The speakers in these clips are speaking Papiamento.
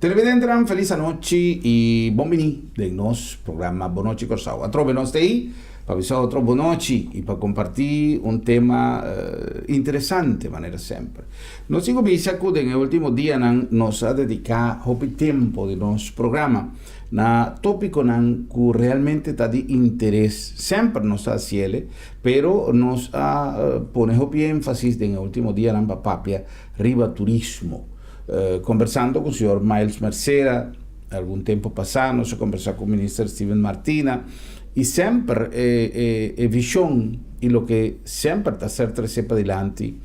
Televidentenan felis anochi y bon bini den nos programa Bon Nochi Kòrsou. Atrobe nos ta ei pa bisa otro bon nochi y pa comparti un tema interesante manera semper. Nos tin cu bisa cu den e ultimo dianan nos a dedica hopi tempo di nos programa na topiconan cu realmente ta di interes. Semper nos ta haciele, pero nos a pone hopi enfasis den e ultimo dianan pa papia riba turismo. Conversando cu señor Miles Mercera algun tempo pasa, nos a conversa cu Minister Steven Martina y semper e vision y loke semper ta ser trece padilanti,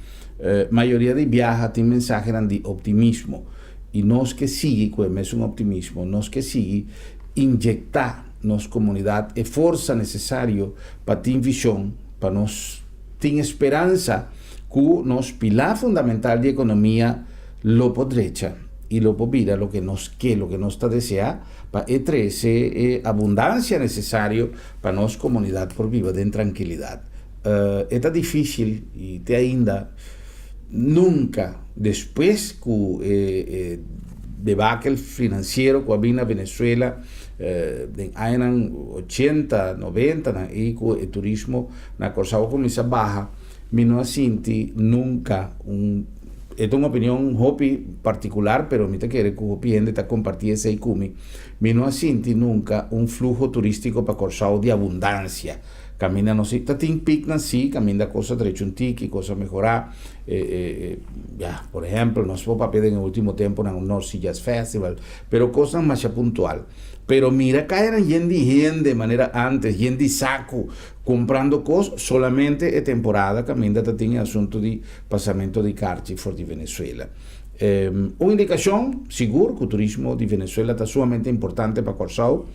mayoria di biaha tin mensahenan di optimismo y nos ke sigui cu e mesun optimismo, nos ke sigui inyecta nos comunidad e forsa necesario pa tin vision, pa nos tin speransa ku nos pilá fundamental di ekonomia lo por drecha i lo por bira loke nos ke, loke nos ta deseá pa e trese e abundansia nesesario pa nos komunidat por biba den trankilidat. E ta difísil i te ainda nunka despues ku e debakel finansiero ku a bin na Venezuela den añanan ochenta, noventanan i ku e turismo na Kòrsou a kuminsá baha, Mi no a sinti nunca un, e ta un opinion hopi particular, pero mi ta kere cu hopi hende ta comparti esey cu mi, mi no a sinti nunca un fluho turistico pa Corsou di abundancia. Caminda nos ta tin pieknan si, caminda cos a drecha un tiki, cos a mehora, ya, por ehempel, nos por papia den e ultimo temponan un North Sea Jazz Festival, pero cosnan masha puntual. Pero mira cayanan yen di hende manera antes, yen di sacu, Kumprando kos solamente e temporada kaminda ta tin e asuntu di pasamento di karchi for di Venezuela. Un indikashon sigur ku turismo di Venezuela ta sumamente importante pa Kòrsou.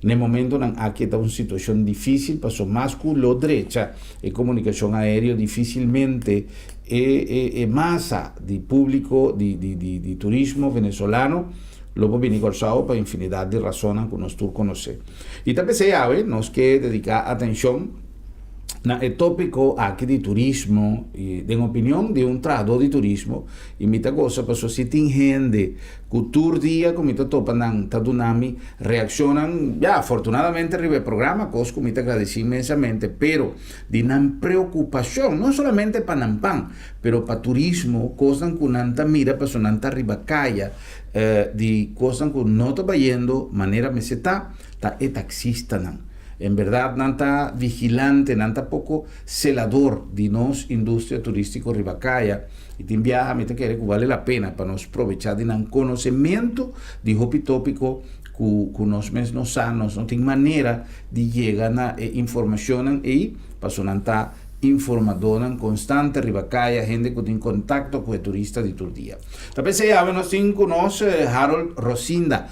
Na e momentonan aki e ta un situashon difísil paso mas ku lo drecha e komunikashon aéreo difísilmente e e masa di públiko di di turismo venezolano lo por bini Kòrsou pa infinidat di rasonnan ku nos tur konosé. I ta p'esei awe nos ke dediká atenshon na e tópiko aki di turismo i den opinion di un trahadó di turismo i mi ta gosa pasobra si tin hende ku tur dia ku mi ta topa nan ta duna mi reakshonnan, ya, afortunadamente riba e programa, kos ku mi ta gradesí inmensamente, pero di nan preokupashon, no solamente pa nan pan, pero pa turismo, kosnan ku nan ta mira pasobra nan ta riba kaya. Di kosnan ku no ta bayendo manera mester ta, ta e taksistanan. En bèrdat nan ta vigilante, nan ta poko selador di nos industria turístiko riba kaya i tin biaha mi ta kere ku bale la pena pa nos probechá di nan konosementu di hopi tópiko ku ku nos mes no sa, nos no tin manera di yega na e informashonnan ei pasobra nan ta Informadónan konstante riba kaya, hende ku tin kontakto ku e turista di tur dia. Ta p'esei awe nos tin ku nos Harold Rosinda,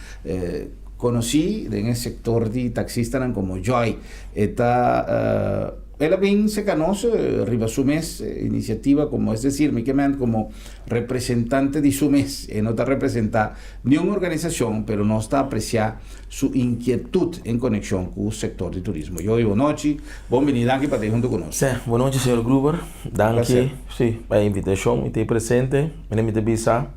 konosí den e sektor di taksistanan komo Joy. E ta el a bin seka nos riba su mes inisiativa komo, es desir, mi ke ment komo representante di su mes. E no ta representá niun organisashon, pero nos ta apresiá su inquietud en conexion cu sector di turismo. Joey, bon nochi. Bon bini. Danki pa ta hunto cu nos. Sí, bon nochi señor Gruber. Danki, sí, pa e invitacion. Mi ta presente. Mira mi ta bisa,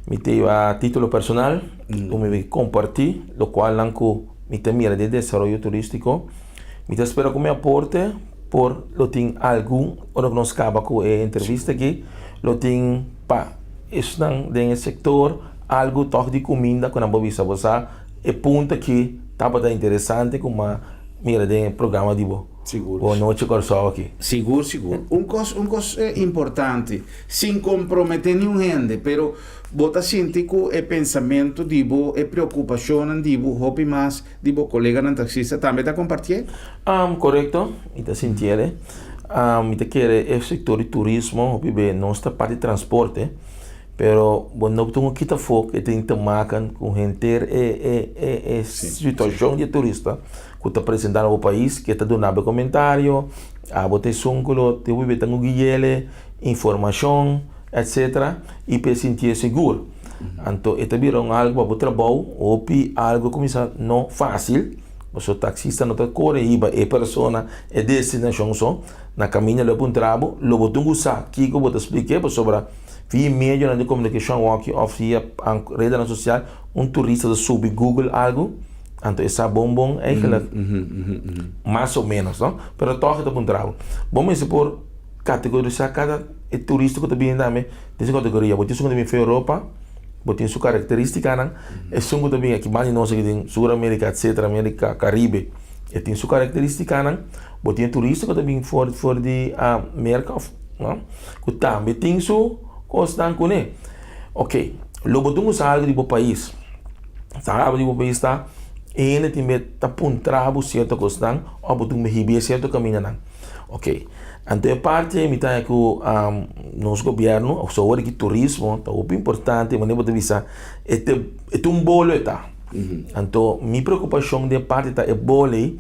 mi ta a titulo personal cu mi bay comparti locualnan cu mi ta mira den desaroyo turistico. Mi ta spera cu mi aporte por lo tin algun, ora cu nos caba cu e entrevista aki, lo tin pa esnan den e sector Algu tòg di kuminda ku nan por bisa bo sa e punto aki tabata interesante ku m'a mira den e programa di bo Sigur. Bo Nochi Kòrsou aki. Sigur sigur. Un kos un kos importante, sin komprometé niun hende, pero bo ta sinti ku e pensamentu di bo, e preokupashonnan di bo hopi mas di bo koleganan taksista tambe ta kompartié? Korekto, mi ta sintié. Mi ta kere e sektor di turismo hopi be nos ta parti transporte. Pero bo no tin ku kita afó ku e tin te maken ku henter e e e e situashon di e turista ku ta presentá na bo pais ke ta duna bo e komentario, abo ta esun ku lo tin ku ta gui'el informashon etsetera i pa e sintié sigur. Anto e ta bira un algu pa bo trabou hopi algu a kuminsá no fásil pasobra taksista no ta kore hiba e persona e destinashon so na kaminda lo e puntra bo lo bo tin ku sa kiko bo ta splik'é pasobra. Via medionan di komunikashon awor òf via redenan sosial un turista ta subi Google algu, anto e sa bon bon eigenlijk mas o menos, no? Pero tòg e ta puntra bo. Bo mester por kategorisá kada e turista ku ta bini tambe den su kategoria. Bo tin esun ku ta bini for Europa, bo tin su karakterístikanan, esun ku ta bini aki mas di nos aki den Sur Amerika etsetera, Amerika, Karibe, e tin su karakterístikanan. Bo tin e turista ku ta bini for for di Merka òf no ku tambe tin su kosnan kuné. Oke, lo bo tin ku sa algu di bo pais. Sa algu di bo pais ta e hende tin be ta puntra bo sierto kosnan òf bo tin ku hib'é sierto kamindanan. Oke, anto e parti ei mi ta haña ku nos gobièrnu òf awor aki turismo ta hopi importante manera bo ta bisa e ta e ta un bolo e ta. Anto mi preokupashon den e parti ta e bolo ei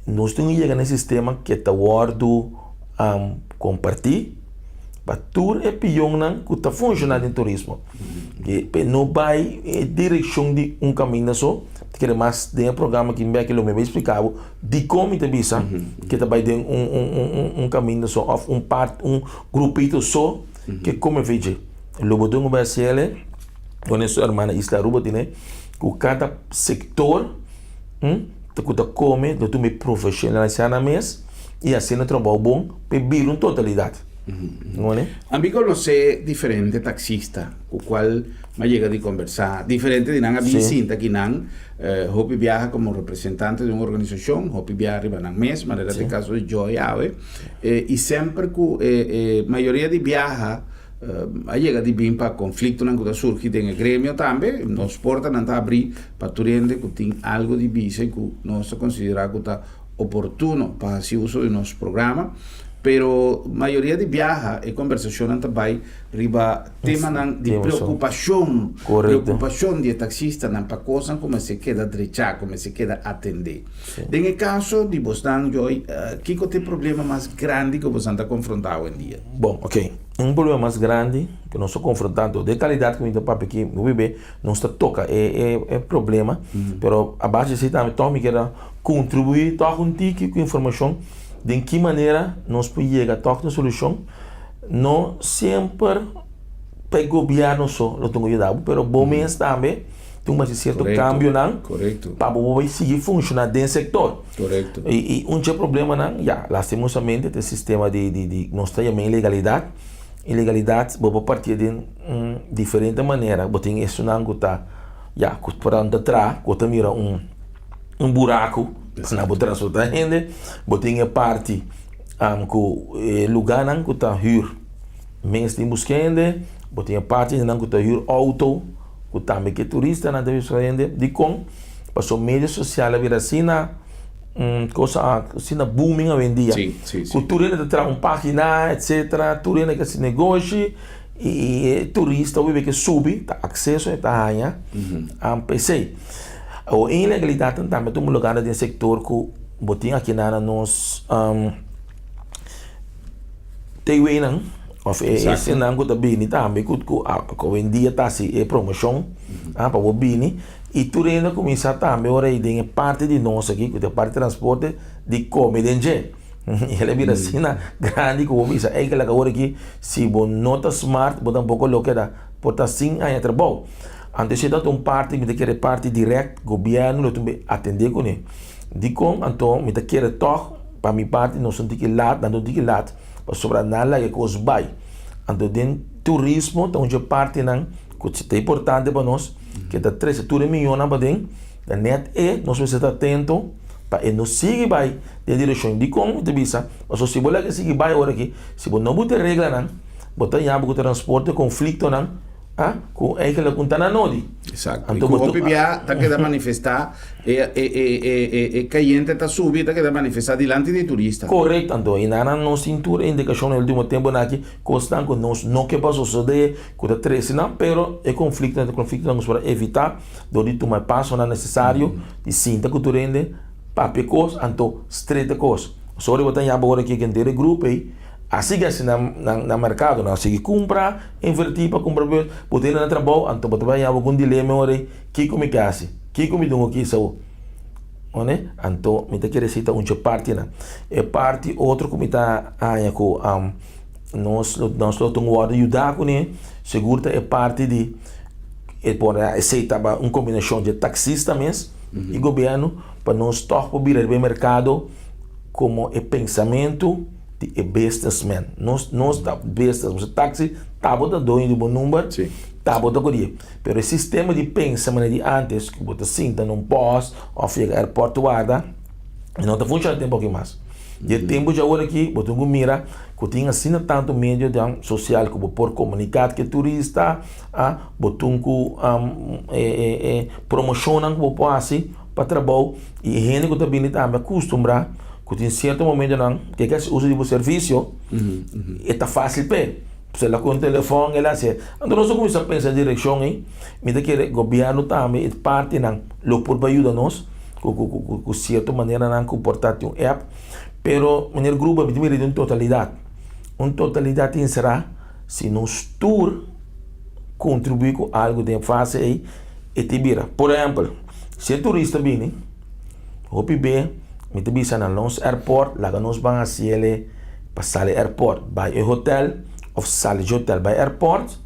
nos tin ku yega na e sistema ke ta wòrdu kompartí pa tur e pionnan ku ta funshoná den turismo. Pe no bai e direkshon di un kaminda so, ta kere mas den e programa aki bèki lo mi bai splika bo dikon mi ta bisa ke ta bai den un kaminda so òf un part un grupito so ke kome fe dje. Lo bo dun ku bai hasi el ku nos hermana Isla Aruba tene ku kada sektor ku ta kome lo tin profeshonalisá nan mes i hasiendo trabou bon pa e bira un totalidat. Ngone? Ami konosé diferente taksista ku kual mi a yega di kombersá. Diferente di nan a bin sinta aki nan hopi biaha komo representante di un organisashon, hopi biaha riba nan mes, manera ta e kaso di Joy awe. I semper ku e mayoria di biaha a yega di bin pa konfliktonan ku ta surgi den e gremio tambe, nos portanan ta abrí pa tur hende ku tin algu di bisa i ku nos ta konsiderá ku ta oportuno pa hasi uso di nos programa. Pero mayoria di biaha e kombersashonnan ta bai riba temanan di preokupashon, preokupashon di e taksistanan pa kosnan ku mester keda drechá, ku mester keda atendé. Den e kaso di bosnan, Joy, kiko ta e problema mas grandi ku bosnan ta konfrontá awendia? Bon, oke. Un problema mas grandi ku nos ta konfrontá, anto den kalidat ku mi ta papia aki, mi bibe, nos ta toka e e problema, pero a base di esei tambe tòg mi kier a kontribuí tòg un tiki ku informashon Den ki manera nos por yega tòg na solushon? No semper pa e gobièrnu so lo tin ku yuda bo, pero bo mes tambe tin ku hasi sierto kambionan pa bo por sigui funshoná den sektor. I un dje problemanan, ya, lastimosamente ta e sistema di di nos ta yama ilegalidat. Ilegalidat bo por partié den diferente manera. Bo tin esunnan ku ta, ya, ku por ta traha, ku ta mira un. un buraku na bo transportá hende, bo tin e parti ku e lugánan ku ta hür mes tin buska hende, bo tin e parti nan ku ta hür outo ku tambe ke turistanan ta buska hende. Dikon? Pasobra medio sosial a bira asina un kosa asina booming awendia ku tur hende ta traha un página etsetera, tur hende ke hasi negoshi i e turista hopi ke subi ta akseso e ta haña p'esei. Awor e ilegalidatnan tambe ta un lugá den sektor ku bo tin aki na nos TWnan òf e esnan ku ta bini tambe ku awendia ta hasi e promoshon pa bo bini i tur hende a kuminsá tambe ora ei den e parti di nos aki ku ta e parti transporte di kome den dje i el a bira asina grandi ku bo bisa eikelak awor aki si bo no ta smart bo tampoko lo keda por ta sin haña trabou. Anto esei ta un parti mi ta kere parti dirèkt gobièrnu lo tin be atendé kuné. Dikon anto mi ta kere tòg pa mi parti nos un tiki lat, nan ta un tiki lat pasobra nan laga e kos bai. Anto den turismo ta un dje partinan ku ta importante pa nos ke ta trese tur e miónnan paden ta nèt e nos mester ta atento pa e no sigui bai den direkshon. Dikon mi ta bisa? Pasobra si bo laga e sigui bai ora aki si bo no buta e reglanan bo ta yama ku transporte konfliktonan. Ah, ku eigenlijk un ta na nodi. Exacto. Anto ku hopi bia ta keda manifestá e e e e e e kayente ta subi ta keda manifestá dilanti di turista. Korekto, anto i nan nos tin tur e indikashon na e ultimo temponan aki kosnan ku nos no ke pa sosodé ku ta trese nan, pero e konfliktonan ta konfliktonan ku nos por a evitá dor di tuma e pasonan nesesario di sinta ku tur hende papia kos anto streta kos. Sori bo ta yama ora ki henter e grupo ei a sigui hasi nan nan merkado, nan a sigui kumpra. Invertí pa kumpra bus, bo ta yenda na trabou, anto bo ta bai haña bo ku un dilema ora ei, kiko mi ke hasi? Kiko mi dungu kisa bo? One? Anto mi ta kere si ta un dje partinan. E parti otro ku mi ta haña ku. Nos lo nos lo tin wòrdu yuda kuné, sigur ta e parti di e por esei taba un kombinashon dje taksista mes i gobièrnu pa nos tòg por bira riba e merkado komo e pensamentu di e businessman. Nos nos ta business, pasobra taksi ta bo ta doño di bo number, ta bo ta kodié. Pero e sistema di pensa manera di ántes ku bo ta sinta na un pòs òf yega airport warda e no ta funshoná tempu aki mas. Di e tempu dje awor aki bo tin ku mira ku tin asina tantu medionan sosial ku bo por komuniká ku e turista, a bo tin ku e promoshonnan ku bo por hasi pa trabou i e hende ku ta bini tambe a kustumbrá ku tin sierto momentonan ku e ke hasi uso di bo servisio e ta fásil p'e. Pasobra el a ku un telefòn el a hasi. Anto nos a kuminsá pensa direkshon ei. Mi ta kere gobièrnu tambe e partinan lo por bai yuda nos ku sierto maneranan ku por ta tin un app. Pero meneer Gruber mi ta mira di un totalidat. Un totalidat ta enserá si nos tur kontribuí ku algu den e fase ei e ta bira. Por ehèmpel si e turista bini hopi be mi ta bisa nan nos airport laga nos ban hasi el pa sali airport bai e hotel of sali dje hotel bai airport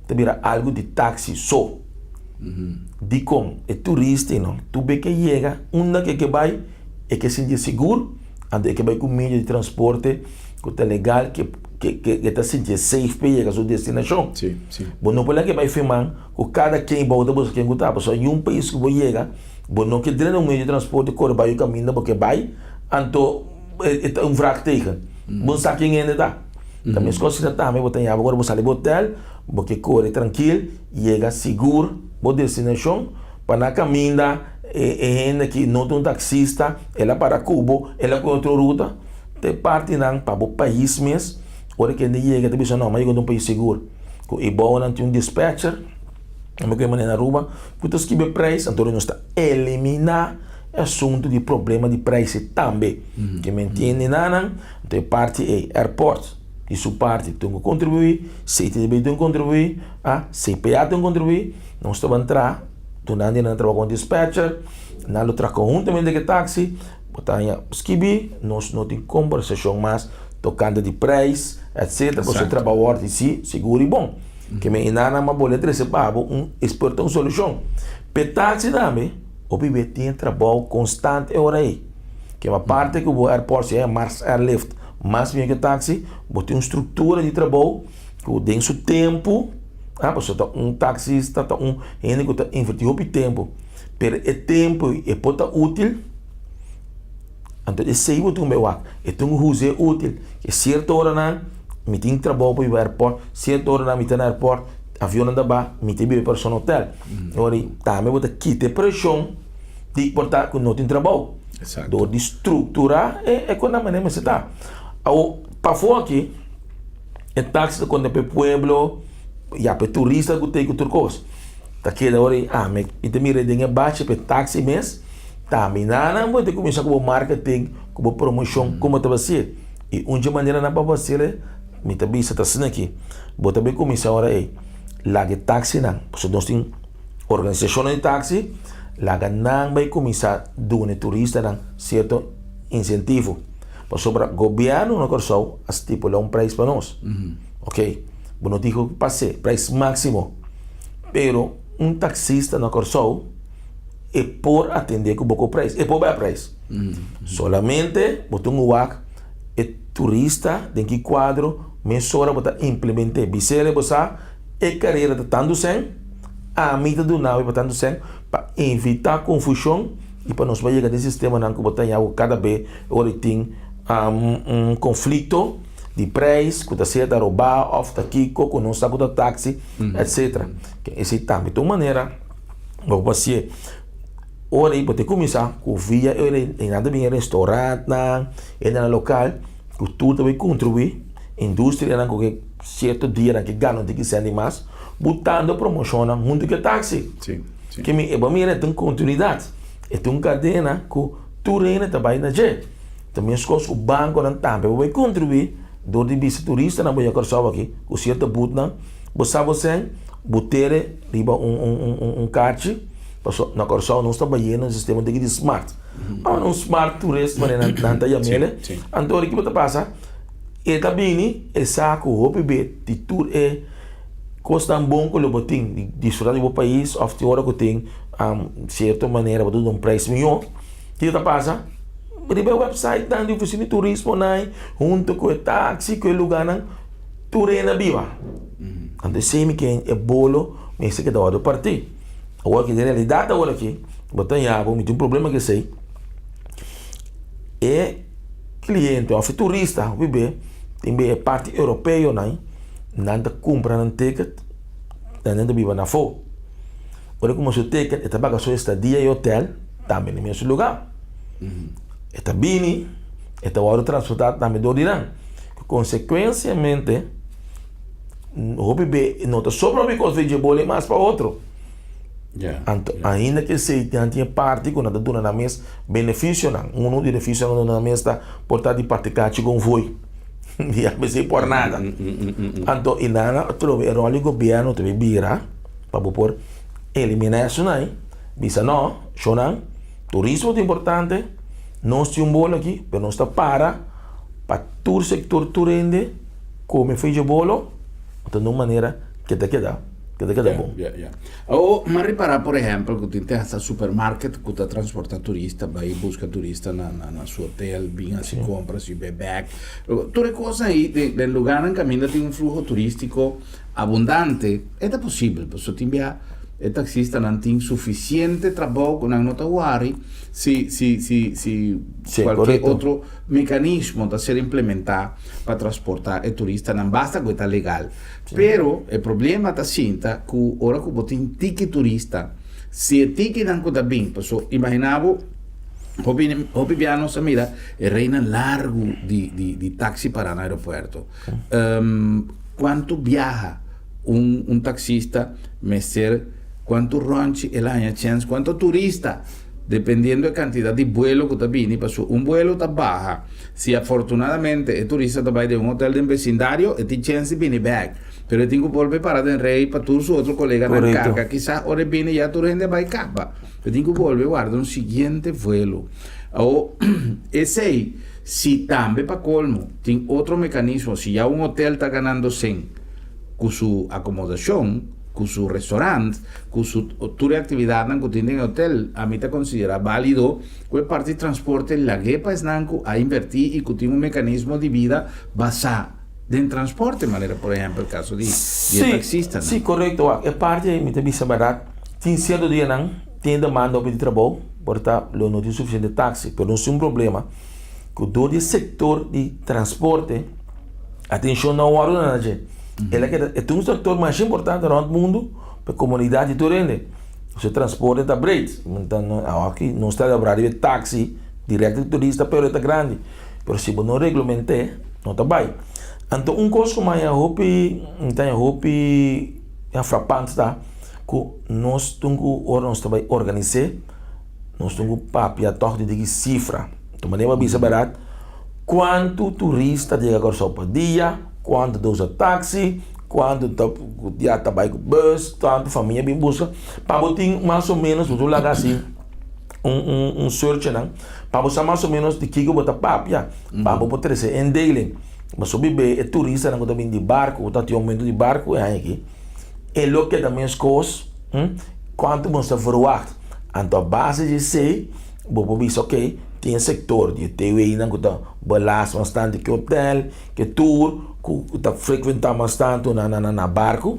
ta bira algu di taxi so. Dikon? E turista no tur be ke yega unda ke ke bai e ke sinti sigur anto e ke bai ku medio di transporte ku ta legal ke ke ta sinti safe pa e yega su destinashon. Bo no por laga e bai firman ku kada ken bou ta buska ken ku ta pasobra un pais ku bo yega bo no ke drenta un medio di transporte kore bai un kaminda bo ke bai anto e ta un vraagteken bo no sa ken hende ta. Ta meskos asina tambe bo ta yama ora bo sali bo hotel bo ke kore trankil yega sigur bo destinashon pa na kaminda e hende ki no ta un taksista el a para ku bo el a kohe otro ruta ta e partinan pa bo pais mes ora ku hende yega ta bisa no mi a yega un pais sigur ku e bounan tin un dispatcher mi ku e manera na Aruba ku ta skibi e prijs anto nos ta eliminá e asuntu di problema di prijs tambe ke mi entiende nan. Anto e parti ei, airport di su parti tin ku kontribuí, CTB tin ku kontribuí, a CPA tin ku kontribuí, nos ta ban traha, dunante nan trabaha komo dispatcher, nan lo traha konhuntamente ku e taksi, bo ta haña skibí, nos no tin kombersashon mas tokante di preis, etsetera, pasobra e trabou wòrdu hasi sigur i bon. Ke men e nan a bolbe trese pa bo un eksperto, un solushon. Pa e taksi tambe, hopi bes tin e trabou konstante e ora ei. Ke aparte ku bo airport si e mas airlift mas mihó ke taksi, bo tin un struktura di trabou ku den su tempu, ah pasobra ta un taksista ta un hende ku ta invertí hopi tempu, pero e tempu ei e por ta útil, anto esei bo tin ku bai wak, e tin ku huz'é útil, ke sierto oranan mi tin trabou pa biba airport, sierto oranan mi ta na airport, avionnan ta baha, mi ta biba e persona hotel. Ora tambe bo ta kita e preshon. Di por ta ku no tin trabou. Dor di strukturá e ekonomia manera mester ta. Awor, pafó aki, e taksi ta konta pa e pueblo, ya pa e turista ku ta ei ku tur kos. Ta keda ora ei, ah, mi ta mira den e bachi pa e taksi mes, tambe nan bo ta kuminsá ku bo marketing, ku bo promoshon, komo ta basié. I un dje maneranan pa bo hasiel, mi ta bisa ta asina aki, bo ta bin kuminsá ora ei, laga e taksinan, pasobra nos tin. Organisashonnan di taksi laga nan bai kuminsá duna e turistanan sierto insentivo pasobra gobièrnu na Kòrsou a stipulá un preis pa nos. Oke, bo no tin ku pas'é, preis máksimo. Pero un taksista na Kòrsou e por atendé ku bo ku preis, e por bai a preis. Solamente bo tin ku wak e turista den ki kuadro mesora bo ta implement'é. Bis'é bo sa e karera ta tantu sèn. Ami ta duna bo pa tantu sèn pa evitá konfushon i pa nos por yega den sistemanan ku bo ta haña kada be ora di tin un konflikto di preis ku ta sea ta robá òf ta kiko ku no sa ku ta taksi etsetera. Esei tambe ta un manera bo por hasié. Ora ei bo ta kuminsá ku via e nan ta bin e restorantnan, e nan lokal ku tur ta bai kontribuí, industrianan ku ke sierto dianan ke gana un tiki sèn di mas. Butando promoshonnan huntu ku e taksi. Ke mi e bo mira e ta un kontinuidat, e ta un kadena ku tur hende ta bai na dje. Ta meskos ku bankonan tambe bo bai kontribuí dor di bisa turistanan bo ya Kòrsou aki ku sierto butnan bo sa bo sèn bo tere riba un karchi pasobra na Kòrsou nos ta bayendo un sistema di smart. Un smart tourist manera nan ta yam'el. Anto ora ki bo ta pasa? E ta bini e sa ku hopi be di tur e kosnan bon ku lo bo tin di disfruta di bo pais òf tin ora ku tin sierto manera bo ta duna un preis mihó. Kiko ta pasa? Riba e websitenan di ofisina di turismo nan huntu ku e taksi ku e lugánan tur hende a biba. Anto esei mi ke e bolo mester keda wòrdu partí. Awor aki den realidat awor aki bo ta haña bo mi tin un problema ku esei. E kliente òf e turista hopi be tin be e parti europeonan nan ta kumpra nan ticket nan ta biba na afó. Ora ku su ticket e ta paga su estadia i hotel tambe na e mesun lugá. E ta bini e ta wòrdu transportá tambe dor di nan. Konsekuensiamente hopi be no ta sobra hopi kos dje boli mas pa otro. Anto ainda ku esei nan tin e parti ku nan ta duna nan mes benefisionan. Unu di benefisionan ku nan ta duna nan mes ta por ta di parti kachi konvoi. Di abc por nada. Anto i nan a trobe e ròl di gobièrnu ta bira pa bo por eliminá esunai. Bisa no, shownan, turismo ta importante, nos tin un bolo aki, pero nos ta para pa tur sektor, tur hende kome fecha bolo, anto na un manera ke ta keda. Ke ta keda bon. Ya, ya. Awor, m'a ripará, por ehèmpel, ku tin te hasta supermarket ku ta transportá turista, bai buska turista na na na su hotel, bin hasi kompras i bai bèk. Tur e kosnan ei den den lugánan kaminda tin un fluho turístiko abundante, e ta posibel, pasobra tin bia e taksistanan tin sufisiente trabou ku nan no ta wòri si si si si kualke otro mekanismo ta ser implementá pa transportá e turistanan, basta ku e ta legal. Pero e problema ta sinta ku ora ku bo tin tiki turista, si e tikinan ku ta bin, paso imagina bo hopi hopi bia nos a mira e reinan largu di di di taxi para na aeropuerto. Kuantu biaha un un taxista mester kuantu rònchi el a haña chèns, kuantu turista dependiendo e kantidat di buelo ku ta bini, paso un buelo ta baha. Si afortunadamente e turista ta bai den un hotel den besindario, e tin chens di bini bek. Pero e tin ku bolbe para den rei pa tur su otro koleganan karga. Kisas ora e bini ya tur hende a bai kaba. E tin ku bolbe warda un siguiente vuelo. Awor, esei si tambe pa kolmo tin otro mekanismo, si ya un hotel ta ganando sen ku su akomodashon, ku su restaurant, ku su tur e aktividatnan ku tin den e hotel, ami ta konsiderá bálido Ku e parti transporte lag'é pa esnan ku a invertí i ku tin un mekanismo di bida basá den transporte, manera por ehèmpel kaso di di e taksistanan. Sí, korekto. Wak, e parti ei mi ta bisa bèrdat, tin sierto dianan tin e demanda hopi di trabou, por ta lo no tin sufisiente taksi, pero nos tin un problema ku dor di e sektor di transporte atenshon no a wòrdu duna na dje. El a keda, e ta un sektor masha importante rònt mundu pa e komunidat di tur hende. Su transporte ta breed. Aki nos ta labra riba e taxi directo di turista pero e ta grandi. Pero si bo no reglament'é no ta bai. Anto un kos ku mi a hopi mi ta haña hopi frapant ta ku nos tin ku ora nos ta bai organis'é nos tin ku papia tòg di diki sifra. Anto manera bo a bisa bèrdat kuantu turista ta yega Kòrsou pa dia, kuantu ta usa taxi. Kuantu ta ya ta bai ku bus, tantu famia bin buska, pa bo tin mas o menos bo ta laga hasi un un un searchnan pa bo sa mas o menos di kiko bo ta papia, pa bo por trese indeling. Pasobra bibe e turistanan ku ta bin di barku, ku ta tin aumento di barku e aña aki, e lo keda meskos, kuantu bo ta verwagt. Anto a base di esei bo por bisa ok, tin e sektor di e TWnan ku ta belas bastante ku e hotel, Ke tur ku ta frekuentá mas tantu na na barku,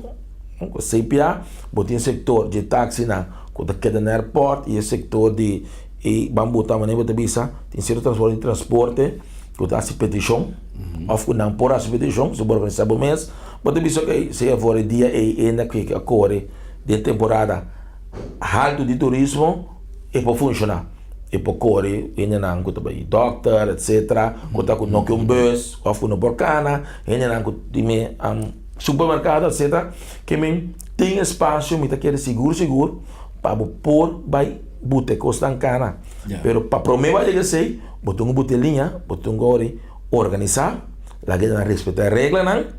ku CPA, bo tin e sektor dje taksinan ku ta keda na airport i e sektor di e ban bota manera bo ta bisa tin sierto transporte di transporte ku ta hasi petishon òf ku nan por hasi petishon si bo organisá bo mes bo ta bisa ok sea for e dia ei hende a kore den temporada haltu di turismo e por funshoná. E por kore hendenan ku ta bai dòkter etsetera ku ta ku no ke un bus òf ku no por kana, hendenan ku tin me supermerkado etsetera ke men tin espasio mi ta kere sigur sigur pa bo por bai buta e kosnan kana pero pa prome bo a yega esei bo tin ku buta e liña bo tin ku ori organisá laga nan respetá e reglanan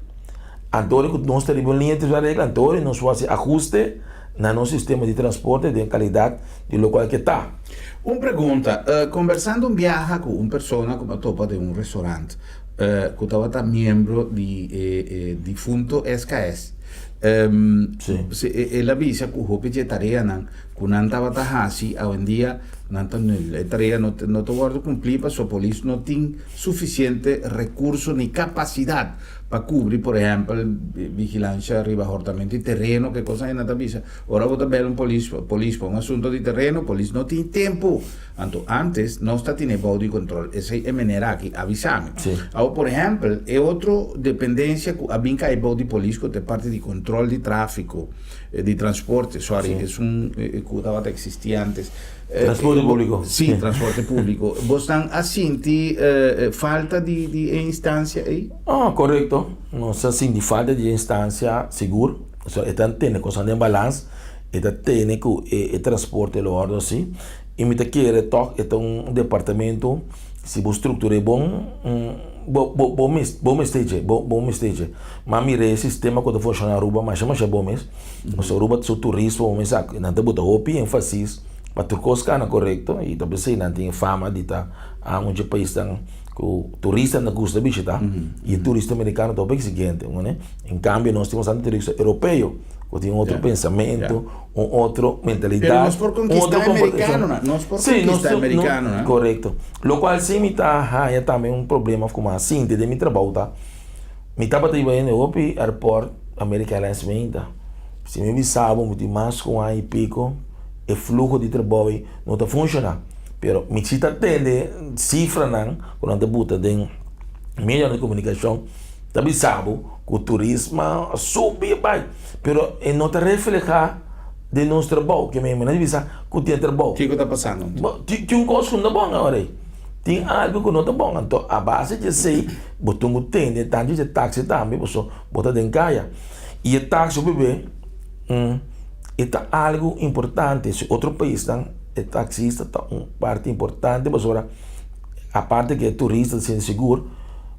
anto ora ku nos ta riba un liña di regla anto ora nos por hasi ahuste na nos sistema di transporte den kalidat di lokual ke ta. Un pregunta, Kombersando un biaha ku un persona ku mi a topa den un restaurant. Ku tabata miembro di e difunto SKS. Sí. El a bisa ku hopi dje tareanan ku nan tabata hasi awendia nan ta nul. E tarea no ta wòrdu kumplí pasobra polis no tin sufisiente rekurso ni kapasidat pa kubri por ehèmpel vigilansha riba hòrtamentu di tereno ke kos nan ta bisa. Ora bo ta bèl un polis polis pa un asunto di tereno polis no tin tempu. Anto antes nos ta tene bou di control, esey e meneer aki a bisa mi. Sí. Awor por ehempel e otro dependencia cu a bin cay bou di polis cu ta e parti di control di trafico, di transporte, sorry, Sí. esun cu tabata existi antes. Transporte publico. Sí, transporte publico. Bosnan a sinti falta di di e instancia ey? Oh, correcto. Nos a sinti falta di e instancia sigur. Pasobra e ta tene cosnan den balans, e ta tene cu e transporte lo wordo haci. I mi ta kere tòg e ta un departamento si bo struktur'é bon bo bo bo mes bo mester dje bo bo mester dje. Ma mira e sistema ku ta funshoná Aruba masha masha bon mes. Pasobra Aruba su turismo bo mes sa nan ta bota hopi énfasis pa tur kos kana korekto i ta p'esei nan tin e fama di ta un dje paisnan ku turistanan ta gusta bishitá i e turista merikano ta hopi eksigente. En kambio nos tin bastante turista europeo ku tin otro pensamentu. Un otro mentalidad. Pero nos por un conquista otro e comportacion. americanonan. Nos por Sí, conquista nos e no, americanonan. correcto. Lo cual sí mi ta haya tambe un problema como a sinti den mi trabou ta, mi tabata iba hende hopi airport America Airlines meinta. Si mi bisa bo mi tin mas cu un aña y pico e fluho di trabou ey no ta funciona. Pero mi si ta tende cifranan cu nan ta buta den medionan di comunicacion ta bisa bo cu turismo a subi a bay. Pero e no ta refleha den nos trabou, ke mi no bisa ku tin e trabou. Kiko ta pasando anto? Bo, tin tin un kos ku no ta bon awor ei. Tin algu ku no ta bon, anto a base di esei bo tin ku tende tantu di e taxi tambe paso bo ta den kaya. I e taxi hopi be e ta algu importante, si otro paisnan e taxista ta un parti importante pasobra aparte ku e turista ta sinti sigur,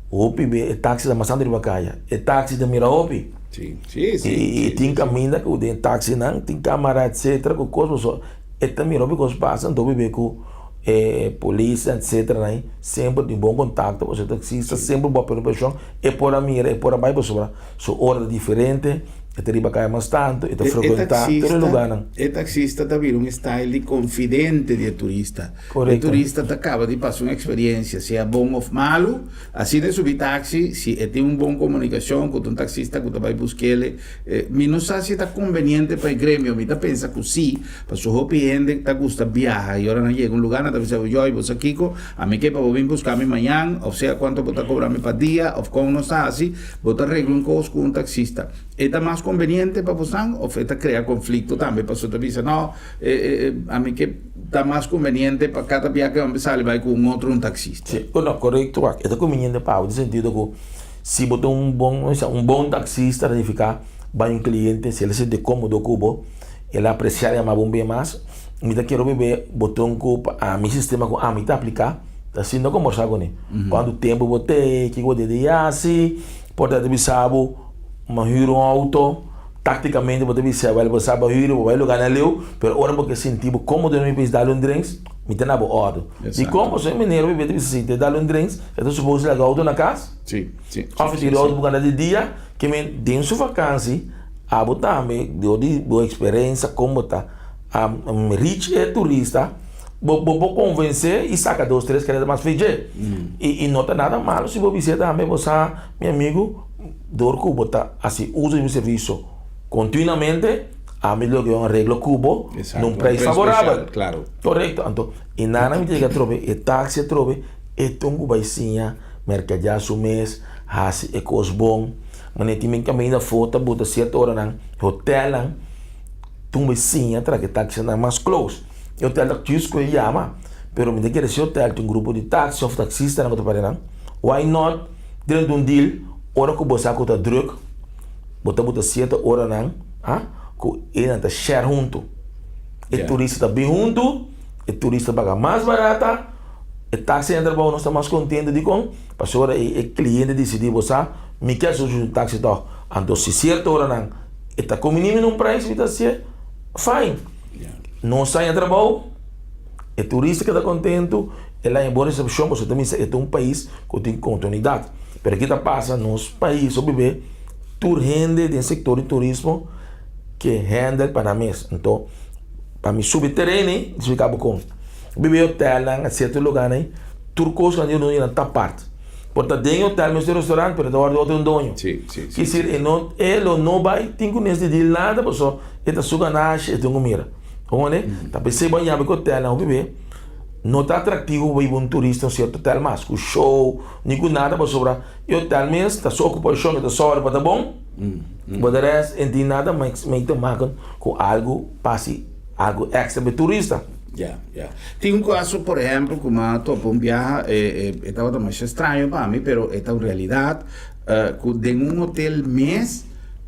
hopi be e taxi ta mas tantu riba kaya, e taxi ta mira hopi. Sí, sí, sí. I sí, tin sí, kaminda ku den taxinan tin kamara etcetera ku kos pasobra e ta mira hopi kos pasa anto hopi be ku e polis etcetera nan semper tin bon kontakto pasobra e taxista semper bo a pone preshon e por a mira e por a bai pasobra su ora ta diferente e ta riba kaya mas tantu e ta E frekuenta tur e taxista, lugarnan. e taxista ta bira un style di konfidente di e turista. E Korekto. turista ta kaba di pasa un eksperensia, sea bon òf malu, Asina e subi taxi, si e tin un bon comunicacion cu ta un taxista cu ta bay busquele, mi no sa si e ta conveniente pa e gremio, mi ta pensa cu si, pasobra hopi hende ta gusta biaha y ora nan yega un lugar nan ta bisa bo, yoy bo sa kico, ami ke pa bo bin busca mi mañan, of sea cuanto bo ta cobra mi pa dia, of con nos ta haci, bo ta regla un cos cu un taxista. E ta mas conveniente pa bosan of e ta crea conflicto tambe pasobra ta bisa no, ami ke. Ta mas conveniente pa cada bia ke homber sali bai cu un otro un taxista. Sí, no, correcto wak. E ta conveniente pa abo den sentido cu si bo ta un bon, no sa, un bon taxista ta nifica bai un cliente, si el a sinti comodo cu bo, el a aprecia yama bo un bia mas, mi ta kere bebe bo tin cu pa ami sistema cu ami ta aplica ta asina combersa cune. Cuanto tempo bo tei, kico bo debe haci, por ta bisa bo ma huur un auto. Tácticamente bo ta bisa wèl bo sa bo hür bo bai lugá na leu, pero ora bo ke sinti bo kómodo na mi pais dal un drinks, mi ta na bo òrdu. Dikon? Pasobra e meneer bo ta bisa si te dal un drinks, e ta supos laga outo na kas, òf e tira outo por kanda di dia, ke men den su vakansi abo tambe dor di bo eksperensia kon bo ta reach e turista, bo bo por konvensé i saka dos tres kreta mas fei dje. I no ta nada malo si bo bis'é tambe bo sa mi amigu. Dor ku bo ta hasi uso di mi servisio kontinuamente, ami lo ke un areglo ku bo na un preis favorabel. Korekto. Anto, e nana mi ta yega atrobe, e taksi atrobe, e tin ku bai siña merkadeá su mes, hasi e kos bon. Manera tin mi kaminda afó ta buta sierto oranan, hotelnan tin bai siña traha e taksinan mas close. E hotel ta jus ku e yama, pero mi ta kere si hotel tin un grupo di taksi òf taksistanan ku ta para nan, why not? Drenta un deal, ora ku bo sa ku ta druk, bo ta buta sierto oranan ku e nan ta share huntu. E turista ta bin huntu, e turista paga mas barata, e taxi na trabou nos ta mas kontento dikon? Pasobra e e kliente disidí bo sa mi ke hasi un taxi tòg, anto si sierto oranan e ta kombiní mi na un prijs mi ta hasié, fine. Nos haña trabou, e turista keda kontentu, el haña bon resepshon pasobra ta misa e ta un pais. Ku tin kontinuidat. Pero ki ta pasa nos pais hopi be tur hende den sektor di turismo ke handle pa nan mes. Anto pa mi subi tereno ei mi splika bo kon. Hopi be hotelnan sierto lugarnan ei tur kos ku nan tin nan ta apart. Por ta den e hotel mes tin restaurant pero ta wòrdu otro un doño. Kisir e no e lo no bai tin ku nes di dil nada pasobra e ta su ganashi e tin ku mira. Bo Ta p'esei bo a yama ku hotelnan hopi be no ta atraktivo pa biba un turista un sierto hotel mas ku show ni ku nada pasobra e hotel mes ta su okupashon e ta sòru pa ta bon bo de rest e no tin nada mee te maken ku algu pa hasi algu èkstra pa e turista. Ya, ya. Tin un kaso por ehèmpel ku mi a topa un biaha e tabata masha straño pa mi pero e ta un realidat ku den un hotel mes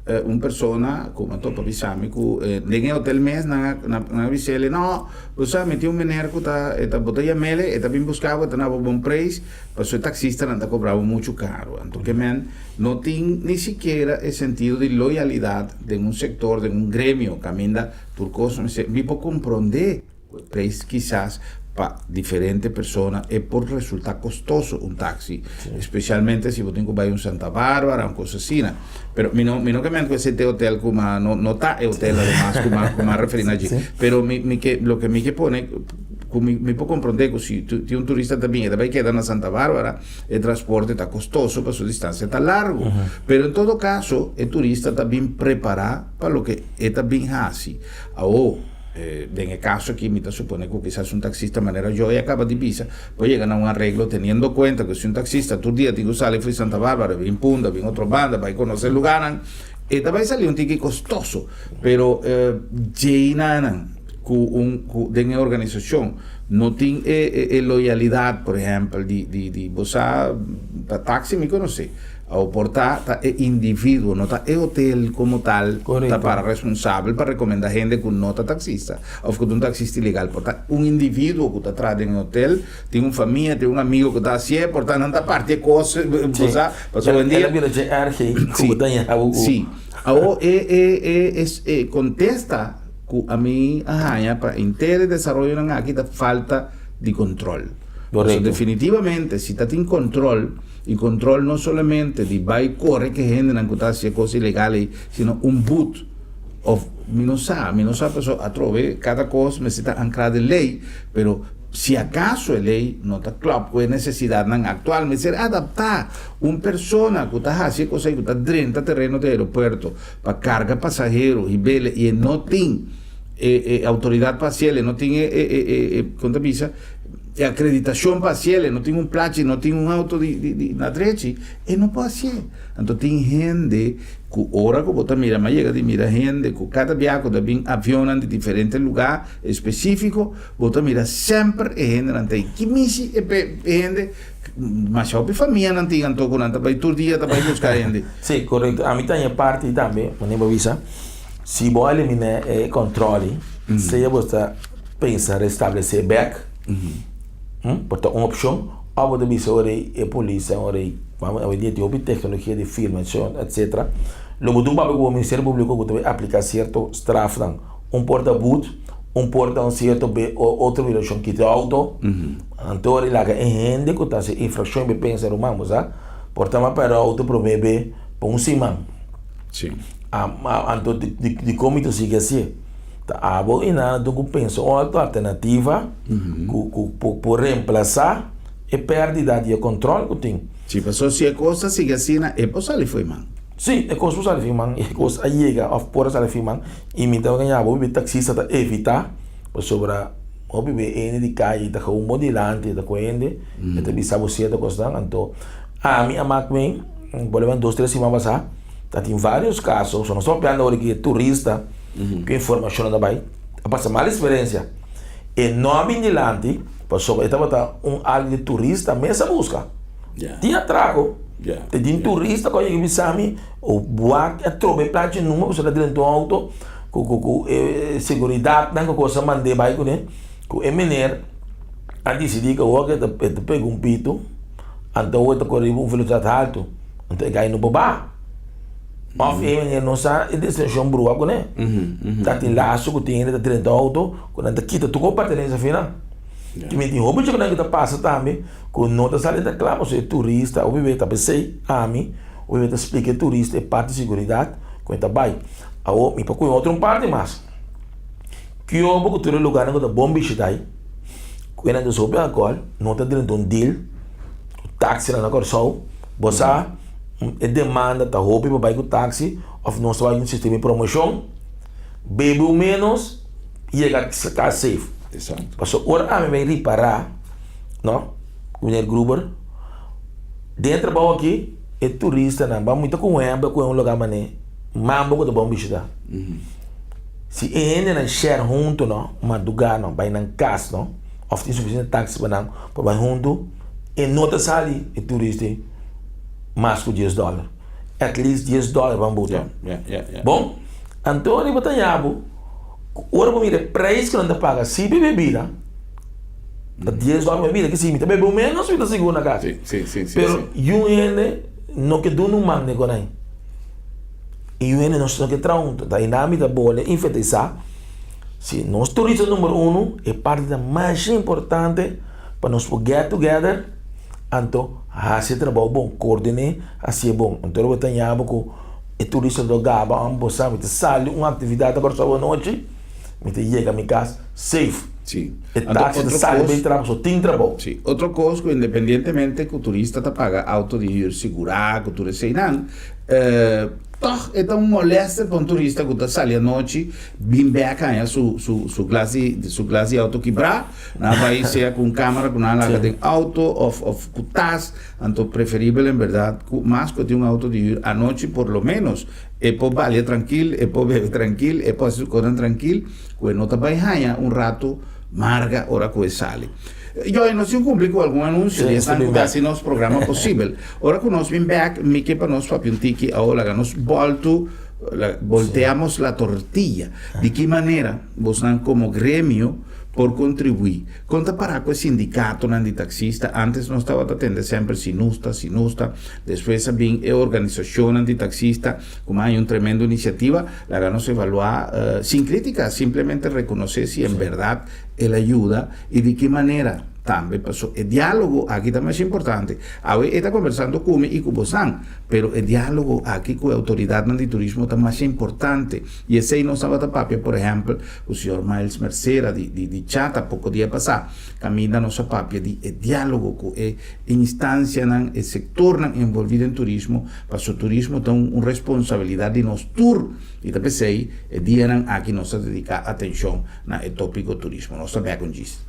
Un persona ku a topa bisa mi ku den e hotel mes nan a nan a bis'el no bo sa mi tin un meneer ku ta e ta bo ta yam'el e ta bin buska bo e ta na bo bon preis pasobra e taksistanan ta kobra bo muchu karu anto ke men no tin ni sikiera e sentido di loyalidat den un sektor den un gremio kaminda tur kos mester mi por komprondé. Ku e preis kisas pa diferente persona e por resulta kostoso un taxi, especialmente si bo tin ku bai un Santa Barbara, un kos asina. Pero mi no mi no ke ment ku esei ta e hotel ku ma no no ta e hotel ademas ku ma ku ma referi na dje. Pero mi mi ke loke mi ke pone ku mi mi por komprende ku si tin un turista ta bin e ta bai keda na Santa Barbara e transporte ta kostoso pasobra e distansia ta largu. Pero en todo kaso e turista ta bin prepara pa loke e ta bin hasi. Awo. Den e kaso aki mi ta supone ku kisas un taksista manera Joy a kaba di bisa por yega na un areglo teniendo kuenta ku si un taksista tur dia tin ku sali for di Santa Barbara bin Punda bin otro banda bai konosé lugarnan e ta bai sali un tiki kostoso pero djeinanan ku un ku den e organisashon no tin e e loyalidat por ehèmpel di di di bo sa ta taksi mi konosé. Awo por ta ta e individuo, no ta e hotel como tal ta para responsabel pa recomenda hende cu no ta taxista of cu ta un taxista ilegal. Por ta un individuo cu ta traha den e hotel, tin un famia, tin un amigo cu ta hacié, por ta nan ta parti e cos, bo sa, pasobra hoy en dia. El a bira dje erg cu bo ta ña abo cu. Si. Awo e e e e contesta cu ami a haña pa henter e desaroyonan aki ta falta di control. Pasobra definitivamente si ta tin control. I control no solamente di bai core ke hendenan ku ta hasi e kos ilegal ei, sino un but of mi no sa, mi no sa paso atrobe kada kos mester ta ankra den lei, pero si akaso e lei no ta klòp ku e nesesidatnan aktual mester adaptá. Un persona ku ta hasi e kos ei ku ta drenta tereno di aeropuerto pa karga pasahero hib'el i e no tin e e outoridat pa hasiel, e no tin e e e e kon ta bisa? E akreditashon pa hasiel, e no tin un plachi, e no tin un auto di di di na drechi, e no por hasié. Anto tin hende ku ora ku bo ta mira, mi a yega di mira hende ku kada biaha ku ta bin avionnan di diferente lugá espesífiko, bo ta mira semper e hendenan ta ei. Ki misi e pe e hende? Masha hopi famianan tin anto ku nan ta bai tur dia ta bai buska hende. Sí, korekto. Ami ta haña parti tambe, manera bo a bisa, si bo a eliminá e kòntròl ei, sea bo ta pensa restablesé bèk, por ta un opshon, òf bo ta bisa ora ei e polisnan, ora ei, hoy dia tin hopi teknologia di filmashon etsetera, lo bo ta un papia ku bo Ministerio Públiko ku ta bai apliká sierto strafnan, un por ta but, un por ta un sierto otro violashon, kita e outo, anto ora ei laga e hende ku ta hasi infrakshon bai pensa, ruman bo sa, por ta mas pèrdè outo promé be pa un siman. Anto dikon mi ta sigui hasié? Ta abo i nan tin ku pensa un otro alternativa ku ku por remplasá e pèrdida di e kòntròl ku tin. Si, pasobra si e kos ta sigui asina e por sali fo'i man. Si, e kos por sali fo'i man, e kos a yega òf por a sali fo'i man i mi ta gaña bo hopi taksista ta evitá pasobra hopi be hende di kaya ta gewoon bo dilanti ta ku hende e ta bisa bo sierto kosnan anto ami a mak mi por lo menos dos tres siman pasá ta tin vários kaso so nos ta papiando awor di turista. Ku informashonnan ta bai a pasa mal eksperensia. E no a bin dilanti pasobra e tabata un algu di turista mes a buska. Tin atrako. Te tin turista ku a yega bisa mi o wak a troba e plachi number pasobra el a drenta un outo ku ku ku e seguridatnan ku kos a mand'é bai kuné ku e mener a disidí ku awor e ta pega un pito anto awor e ta kore riba un velosidat haltu anto e gai no por baha. Of e hende no sa e destinashon brua kuné. Ta tin laso ku tin hende ta drenta outo ku nan ta kita tur ku pertenensia fi nan. Ki mi tin hopi chokonan ku ta pasa tambe ku no ta sali ta kla pasobra e turista hopi bes ta p'esei ami hopi bes ta splika e turista e parti seguridat ku e ta bai. Awor mi por kohe otro un parti mas. Kiobo ku tur e lugarnan ku ta bon bishita ei ku e nan ta usa hopi alkohòl no ta drenta un deal ku taksinan na Kòrsou. Bo sa e demanda ta hopi pa bai ku taksi òf nos ta bai un sistema di promoshon bebe un ménos yega kas safe. Pasobra ora ami bai ripará no meneer Gruber den e trabou aki e turistanan ban mi ta ku un ehèmpel ku un lugá manera Mambo ku ta bon bishitá. Si e hendenan share huntu no madrugá no bai nan kas no òf tin sufisiente taksi pa nan pa bai huntu e no ta sali e turista mas ku dies dòler. At least dies dòler ban buta. Bon, anto riba ta yabu ku ora bo mira e preis ku nan ta paga si pa e bebida ta dies dòler pa bebida kisi mi ta bebe un menos mi ta sigur na kas. Pero yu hende no ke duna un man den konai. I yu hende no ke traha huntu. Ta einan mi ta bole enfatisa si nos turista number uno e parti ta masha importante pa nos por get together anto hasi e trabou bon, koordiné hasié bon. Anto bo ta yama ku e turista lo gaba amo bo sa mi ta sali un aktividat a Kòrsou anochi mi ta yega mi kas safe. Sí. E taxi ta sali bay traha pasobra tin trabou. Sí. Otro kos ku independientemente ku turista ta paga auto di hür sigurá ku tur eseinan, Tòg e ta un molèster pa un turista ku ta sali anochi bin bèk haña su su su glas di su glas di outo kibrá. Nan a bai sea ku un kámara ku nan a laga den outo òf òf ku tas. Anto preferibel en bèrdat ku mas ku tin un outo di hür anochi por lo ménos e por balia trankil, e por bebe trankil, e por hasi su kosnan trankil ku e no ta bai haña un ratu marga ora ku e sali. Joy, nos tin cumpli cu algun anuncio di esnan cu ta haci nos programa posibel. Ora cu nos bin bek, mi ke pa nos papia un tiki awo laga nos boltu, volteamos la tortilla. Di ki manera bosnan como gremio por contribui? Con ta para cu e sindicatonan di taxista? Antes nos tabata tende semper Sinusta, Sinusta, despues a bin e organisacionnan di taxista cu a haña un tremendo iniciativa. Laga nos evalua sin critica, simplemente reconoce si en berdad el a yuda i di ki manera tambe paso e dialogo aki ta mas importante. Awe e ta kombersando ku mi i ku bosan, pero e dialogo aki ku e outoridatnan di turismo ta mas importante i esei nos tabata papia por ehèmpel ku señor Miles Mercera di di di Chata poko dia pasá kaminda nos a papia di e dialogo ku e instansianan e sektornan envolví den turismo paso turismo ta un responsabilidat di nos tur i ta p'esei e dianan aki nos ta dediká atenshon na e tópiko turismo. Nos ta bèk un djis.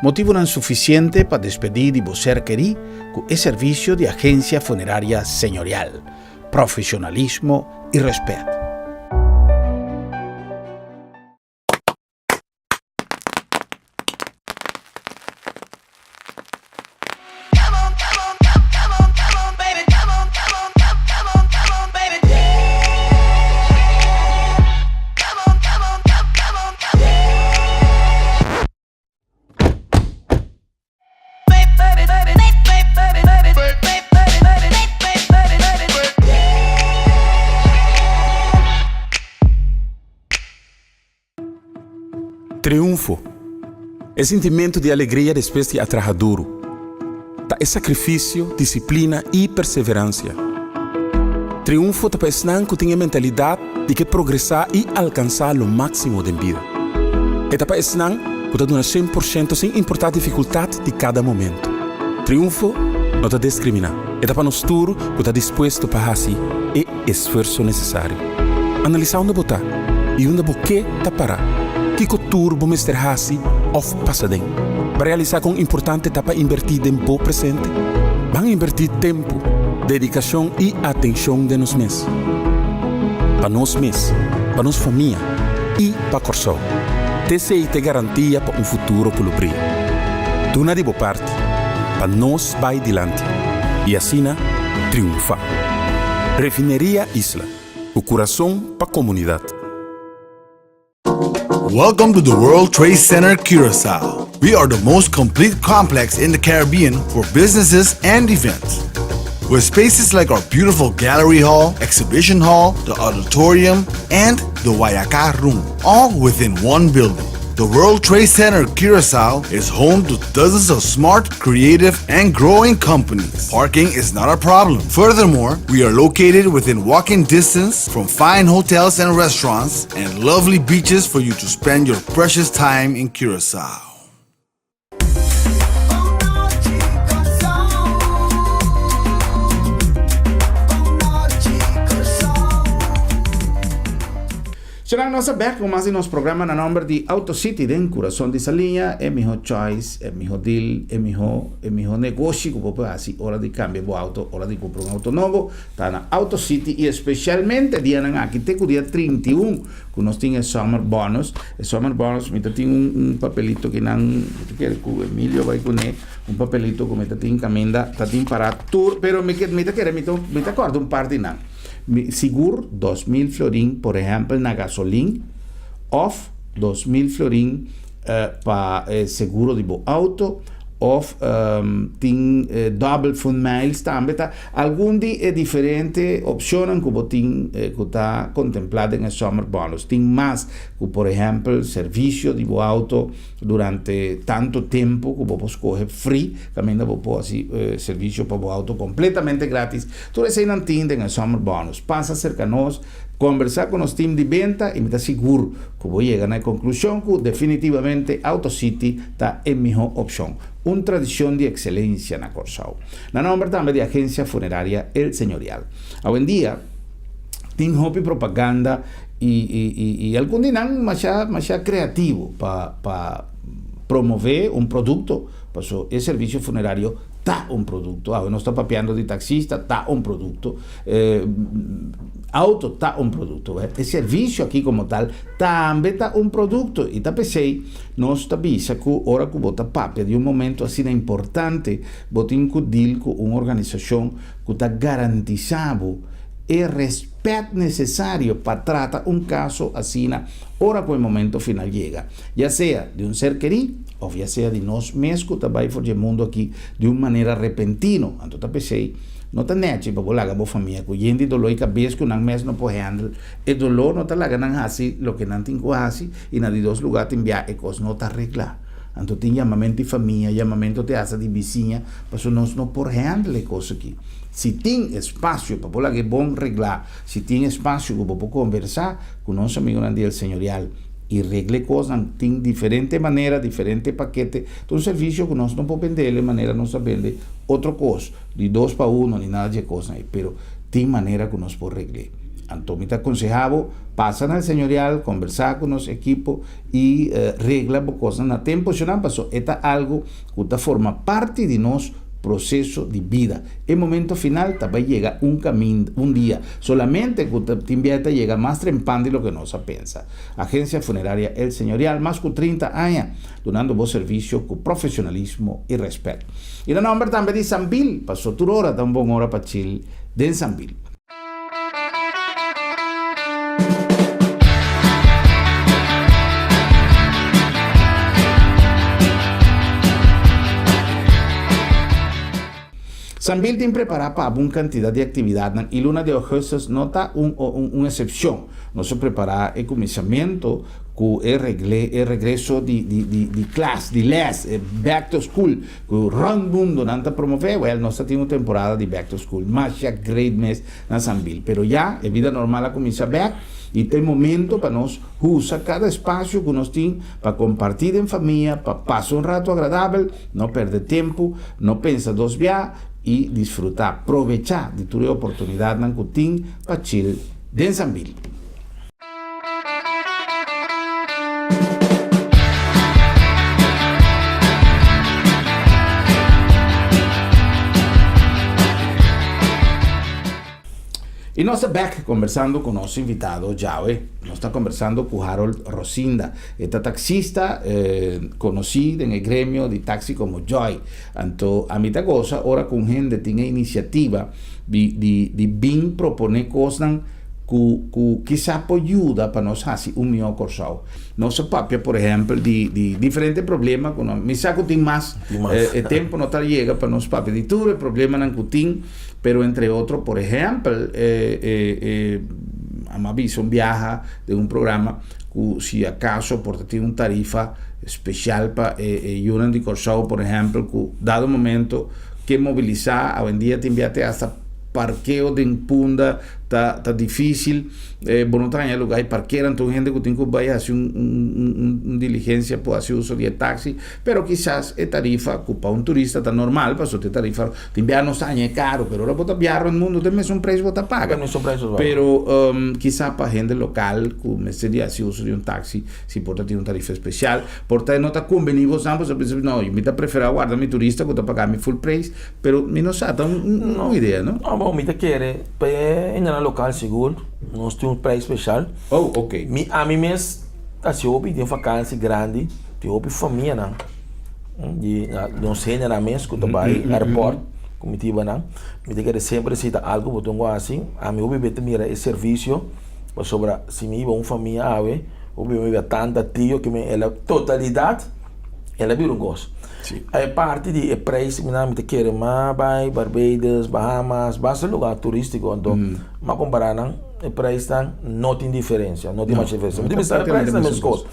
Motibunan sufisiente pa despedí di bo ser kerí ku e servisio di Agensia Funeraria Señorial, profesionalismo i rèspèt. Triunfo, E sintimentu di alegria despues di a traha duru. Ta e sakrifisio, disiplina i perseveransia. Triunfo ta pa esnan ku tin e mentalidat di ke progresá i alkansá lo máksimo den bida. E ta pa esnan ku ta duna shen por shento sin importá difikultat di kada momentu. Triunfo no ta deskriminá, e ta pa nos tur ku ta dispuesto pa hasi e esfuerso nesesario. Analisá unda bo ta i unda bo ke ta pará. Kiko tur bo mester hasi òf pasa den? Bo a realisá kon importante ta pa inbertí den bo presente? Ban inbertí tempu, dedikashon i atenshon den nos mes. Pa nos mes, pa nos famia i pa Kòrsou. T'esei ta e garantia pa un futuro ku lo bria. Duna di bo parti pa nos bai dilanti i asina triunfá. Refineria Isla, ku kurason pa komunidat. Welcome to the World Trade Center Curaçao. We are the most complete complex in the Caribbean for businesses and events. With spaces like our beautiful gallery hall, exhibition hall, the auditorium, and the Wayaka Room, all within one building. The World Trade Center Curacao is home to dozens of smart, creative, and growing companies. Parking is not a problem. Furthermore, we are located within walking distance from fine hotels and restaurants and lovely beaches for you to spend your precious time in Curacao. Será nos bèk ku mas di nos programa na nòmber di Auto City den Kurason di Saliña, e mihó choice, e mihó deal, e mihó e mihó negoshi ku bo por hasi ora di kambia bo auto, ora di kumpra un auto nobo, ta na Auto City i espesialmente dianan aki te ku dia 31 ku nos tin e summer bonus. E summer bonus mi ta tin un un papelito kinan mi ta kere ku Emilio bai kuné, un papelito ku mi ta tin kaminda ta tin pará tur pero mi ke mi ta kere mi ta mi ta kòrda un par di nan. Mi sigur 2000 florin por ehèmpel na gasolin òf 2000 florin pa e seguro di bo auto òf tin dòbel fun miles tambe ta algun di e diferente opshonnan ku bo tin ku ta kontemplá den e summer bonus. Tin mas ku por ehèmpel servisio di bo auto durante tantu tempu ku bo por skohe free kaminda bo por hasi servisio pa bo auto kompletamente gratis. Tur eseinan tin den e summer bonus. Pasa serka nos. Kombersá ku nos tim di benta i mi ta sigur ku bo yega na e konklushon ku definitivamente Auto City ta e mihó opshon. Un tradishon di ekselensia na Kòrsou. Na nòmber tambe di Agensia Funeraria El Señorial. Awendia tin hopi propaganda i i algun di nan masha masha kreativo pa pa promové un produkto paso e servisio funerario ta un produkto. Awe nos ta papiando di taksista, ta un produkto. Auto ta un produkto. E servisio aki komo tal tambe ta un produkto. I ta p'esei nos ta bisa ku ora ku bo ta papia di un momento asina importante, bo tin ku deal ku un organisashon ku ta garantisá bo e rèspèt nesesario pa trata un kaso asina ora ku e momento final yega, ya sea di un ser kerí òf ya sea di nos mes ku ta bai for di e mundu aki di un manera repentino. Anto ta p'esei No ta nechi pa bo laga bo famia ku yen di doló i kabes ku nan mes no por handle. E doló no ta laga nan hasi loke nan tin ku hasi i na di dos lugá tin bia e kos no ta reglá. Anto tin yamamentu di famia, yamamentu te hasta di bisiña pasobra nos no por handle e kos aki. Si tin espasio pa bo laga e bon reglá, si tin espasio ku bo por konversá ku nos amigunan di El Señorial i regla e kosnan, tin diferente manera, diferente pakete, ta un servisio ku nos no por bendel e manera nos ta bende otro kos. Di dos pa uno ni nada dje kosnan ei, pero tin manera ku nos por regl'é. Anto mi ta konsehá bo, pasa na El Señorial, kombersá ku nos ekipo i regla bo kosnan na tempu shonal, pasobra e ta algu ku ta forma parti di nos proseso di bida. E momento final ta bai yega un kaminda, un dia, solamente ku ta tin bia e ta yega mas trempan di loke nos a pensa. Agencia Funeraria El Señorial, mas ku 30 aña dunando bo servisio ku profesionalismo i rèspèt. I na nòmber tambe di Sambil, paso tur ora ta un bon ora pa chill den Sambil. Sambil tin prepará pa bo un kantidat di aktividatnan i luna di ougùstùs no ta un un esepshon. Nos a prepará e kuminsamentu ku e regle e regreso di di di di klas, di lès, e back to school ku rònt mundu nan ta promové, wèl nos ta tin un temporada di back to school masha great mes na Sambil. Pero ya e bida normal a kuminsá bèk i ta e momento pa nos usa kada espasio ku nos tin pa kompartí den famia, pa pasa un ratu agradabel, no pèrdè tempu, no pensa dos bia i disfrutá, probechá di tur e oportunidatnan ku tin pa chill den Sambil. I nos ta bèk kombersando ku nos invitado djawe. Nos ta kombersando ku Harold Rosinda. E ta taksista konosí den e gremio di taksi komo Joy. Anto ami ta gosa ora ku un hende tin e inisiativa di di di bin proponé kosnan ku ku kisá por yuda pa nos hasi un mihó Kòrsou. Nos a papia por ehèmpel di di diferente problema ku nos, mi sa ku tin mas, e tempu no ta yega pa nos papia di tur e problemanan ku tin. Pero entre otro, por ehempel, e, e, e, a bisa un biaha den un programa ku si acaso por ta tin un tarifa special pa e, e yunan di Kòrsou, por ehempel, ku dado momento ke mobilisá, awendia tin bia te hasta parkeo den Punda ta, ta difícil, eh, bo no ta haña lugá i parkera, anto un hende ku tin ku bai hasi un, un, un, un diligencia por hasi uso di e taxi, pero kisas e tarifa ku pa un turista ta normal, pasobra e tarifa Tin bia nos ta haña e karu, pero ora bo ta biaha rond mundu ta e mesun preis bo ta paga. E mesun preis bo ta paga. Pero kisa pa hende lokal ku mester di hasi uso di un taksi, si por ta tin un tarifa spesial, por ta e no ta kumbení bosnan, bo ta pensa, no, mi ta preferá warda mi turista ku ta paga mi full preis, pero mi no sa, ta un un idea, no? No, bo, mi ta kere pa e hendenan lokal sigur nos tin un preis spesial. Oh, ok. Mi, ami mes ta hasi hopi den fakansi grandi, tin hopi famianan. Di nos hendenan mes ku ta bai airport ku mi tibanan mi ta kere semper si ta algu bo tin ku hasi ami hopi be ta mira e servisio pasobra si mi hiba un famia awe hopi be mi hiba tanta tio ke mi e la totalidat e la bira un kos e parti di e preis mi ta kere mas bai Barbados Bahamas basta lugar turistiko anto mi a kompara nan e preisnan no tin diferensia no tin masha diferensia mi ta bisa e preisnan meskos.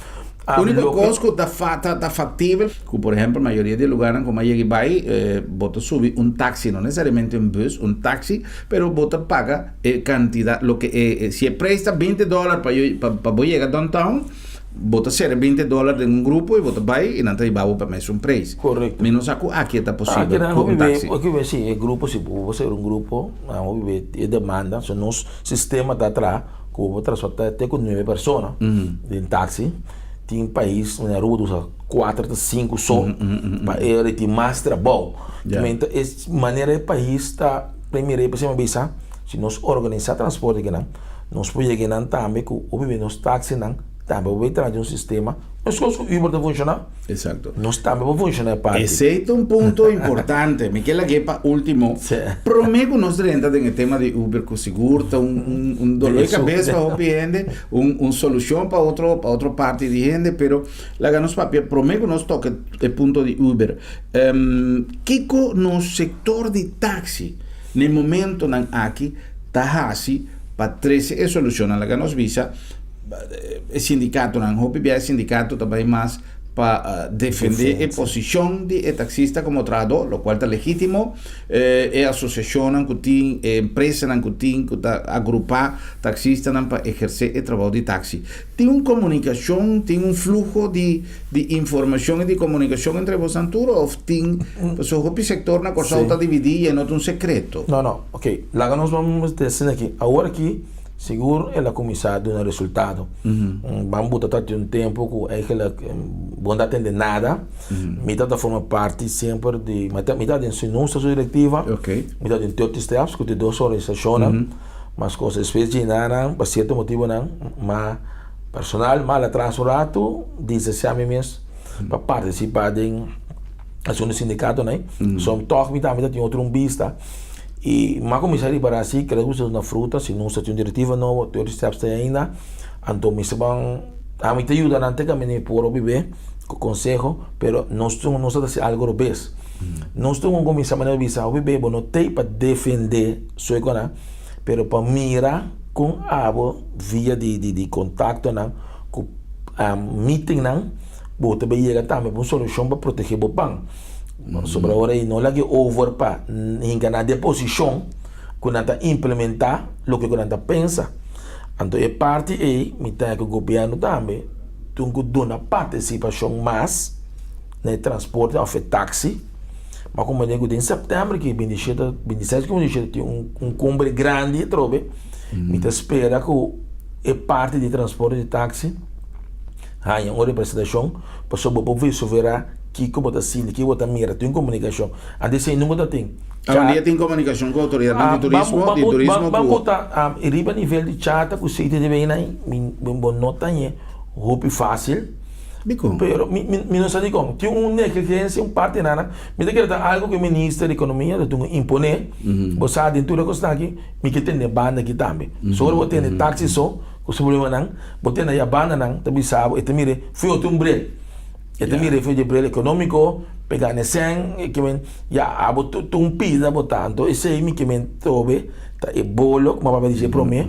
Úniko kos ku ta ta faktibel, ku por ehèmpel mayoria di e lugarnan ku mi a yega i bai, bo ta subi un taksi, no nesesariamente un bus, un taksi, pero bo ta paga e kantidat, loke e, si e preis ta binti dòler pa pa bo yega downtown, bo ta sera binti dòler den un grupo i bo ta bai i nan ta hiba bo pa mesun preis. Korekto. Mi no sa ku aki e ta posibel ku un taksi. Aki nan si e grupo, si bo sera un grupo, nan hopi be e demanda, so nos sistema ta traha. Ku bo transportá te ku nuebe persona den taksi. Tin pais manera Aruba ta usa kuater ta sinku so pa e ora tin mas trabou. Menta e manera e pais ta primera e pa bisa si nos organisá transporte kinan nos por yega nan tambe ku hopi bes nos taksinan tambe por traha den un sistema meskos ku Uber ta funshoná. Exacto. Nos tambe por funciona e parti. Esey ta un punto importante. Mi ke lag'é pa ultimo. Sí. Prome ku nos drenta den e tema di Uber ku sigur ta un, un, un dolor di kabes pa hopi hende, un, un solushon pa otro, pa otro parti di hende, pero laga nos papia prome ku nos toka e punto di Uber. Um, kiko nos sektor di taxi na e momentonan aki ta hasi pa trese e solushonnan? Laga nos bisa e sindikatonan, hopi bia e sindikato ta bai mas pa defende e posishon di e taksista komo trahadó, lokual ta legítimo. E asosiashonnan ku tin, e empresanan ku tin ku ta agrupá taksistanan pa ehersé e trabou di taksi. Tin un komunikashon, tin un fluho di di informashon i di komunikashon entre bosan tur òf tin, pasobra hopi sektor na Kòrsou ta dividí i e no ta un sekreto. No, no, ok, laga nos ban asina aki. Awor aki. Sigur el a kuminsá duna resultado. Ban buta ta tin un tempu ku eigenlijk bo no ta tende nada. Mi ta ta forma parti semper di, mi ta mi ta den Sinusa su direktiva, mi ta den Thirty Steps ku ta e dos organisashonnan. Mas kos despues dje nan pa sierto motibunan ma personal m'a atras un ratu distansiá mi mes pa partisipá den asuntu di sindikatonan ei. So tòg mi tambe ta tin otro un bista. I mi a kuminsá ripará si kere ku na fruta, si nos ta tin un direktiva nobo, 30 Steps ta ainda, anto mi sa ban, ami ta yuda nan te kaminda mi por hopi be ku konseho, pero nos tur nos ta hasi algu robes. Nos tur ku kuminsá manera bisa hopi be bo no t'ei pa defendé suekonan, pero pa mira kon abo via di di kontaktonan ku meetingnan bo ta bay yega tambe pa un solushon pa protegé bo pan. Pasobra ora ei no lag'é over pa hinka nan den posishon ku nan ta implementá loke ku nan ta pensa. Anto e parti ei mi ta ku gobièrnu tambe tin ku duna partisipashon mas na e transporte òf e taksi. Ma komprendé ku den sèptèmber aki 27, 26 ku 27 tin un kumbre grandi atrobe. Mi ta spera ku e parti di transporte di taksi haña un representashon pasobra bo por resolverá. kiko bo ta sinti, kiko bo ta mira, tin un komunikashon. Anto esei nunka ta tin. Awendia tin komunikashon ku outoridatnan di turismo, di turismo ku. Ban buta riba nivel di chata ku CTTB nan, mi bo no ta ñe hopi fásil. Dikon? Pero mi mi no sa dikon. Tin un negligensia un parti nan, mi ta kere ta algu ku e minister di ekonomia ta tun imponé, bo sa den tur e kosnan aki mi ke tende banda aki tambe. So ora bo tende taxi so ku su problemanan, bo tende aya bandanan ta bisa bo e ta mira fu otro un bril. E ta mira fu di bril ekonómiko pa e gana e sèn e ke men ya abo tur un pida bo ta. Anto esei mi ke men trobe ta e bolo ku mi a papia di dje promé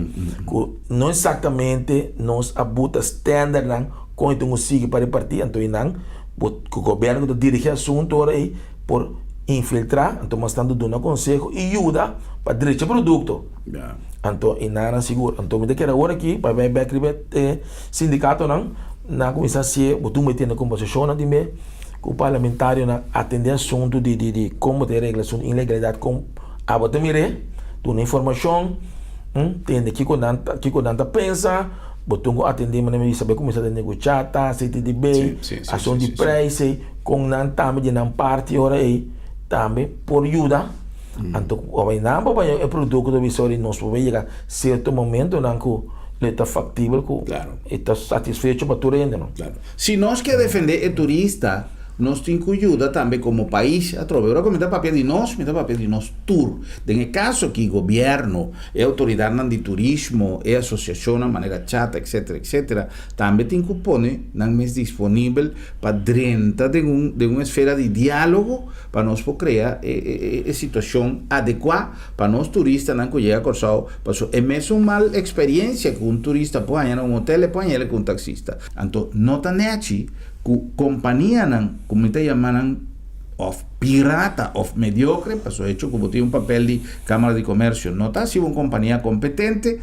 ku no eksaktamente nos a buta stèndernan kon e tin ku sigui pa repartí. Anto einan bo ku gobièrnu ku ta dirigí asuntu ora ei por infiltrá anto mas tantu duna konseho i yuda pa drecha produkto. Anto einan sigur. Anto mi ta kere awor aki pa bai bèk riba e sindikatonan nan a kuminsá hasié bo tur mete na kombersashonnan di me ku parlamentarionan atendé asuntu di di di kon bo ta regla asuntu ilegalidat kon abo ta mir'é duna informashon tende kiko nan ta kiko nan ta pensa bo tin ku atendé manera mi bisa bo kuminsá ta negoshá ta CTDB asuntu di preis ei kon nan tambe di nan parti ora ei tambe por yuda anto ora nan por baña e produkto ta bisa ora nos por yega sierto momentonan ku lo e ta faktibel ku e ta satisfecho pa tur hende no. Si nos ke defendé e turista nos tin ku yuda tambe komo pais atrobe. Ora ku mi ta papia di nos mi ta papia di nos tur. Den e kaso aki gobièrnu, e outoridatnan di turismo, e asosiashonnan manera chata etcetera etcetera tambe tin ku pone nan mes disponibel pa drenta den un den un esfera di diálogo pa nos por krea e e e situashon adekuá pa nos turistanan ku yega Kòrsou paso e mesun mal eksperiensia ku un turista por haña na un hotel e por haña ku un taksista. Anto no ta nèchi ku kompanianan ku mi ta yama nan òf pirata òf mediokre paso hecho ku bo tin un papel di Kámara di Komersio no ta hasi bo un kompania kompetente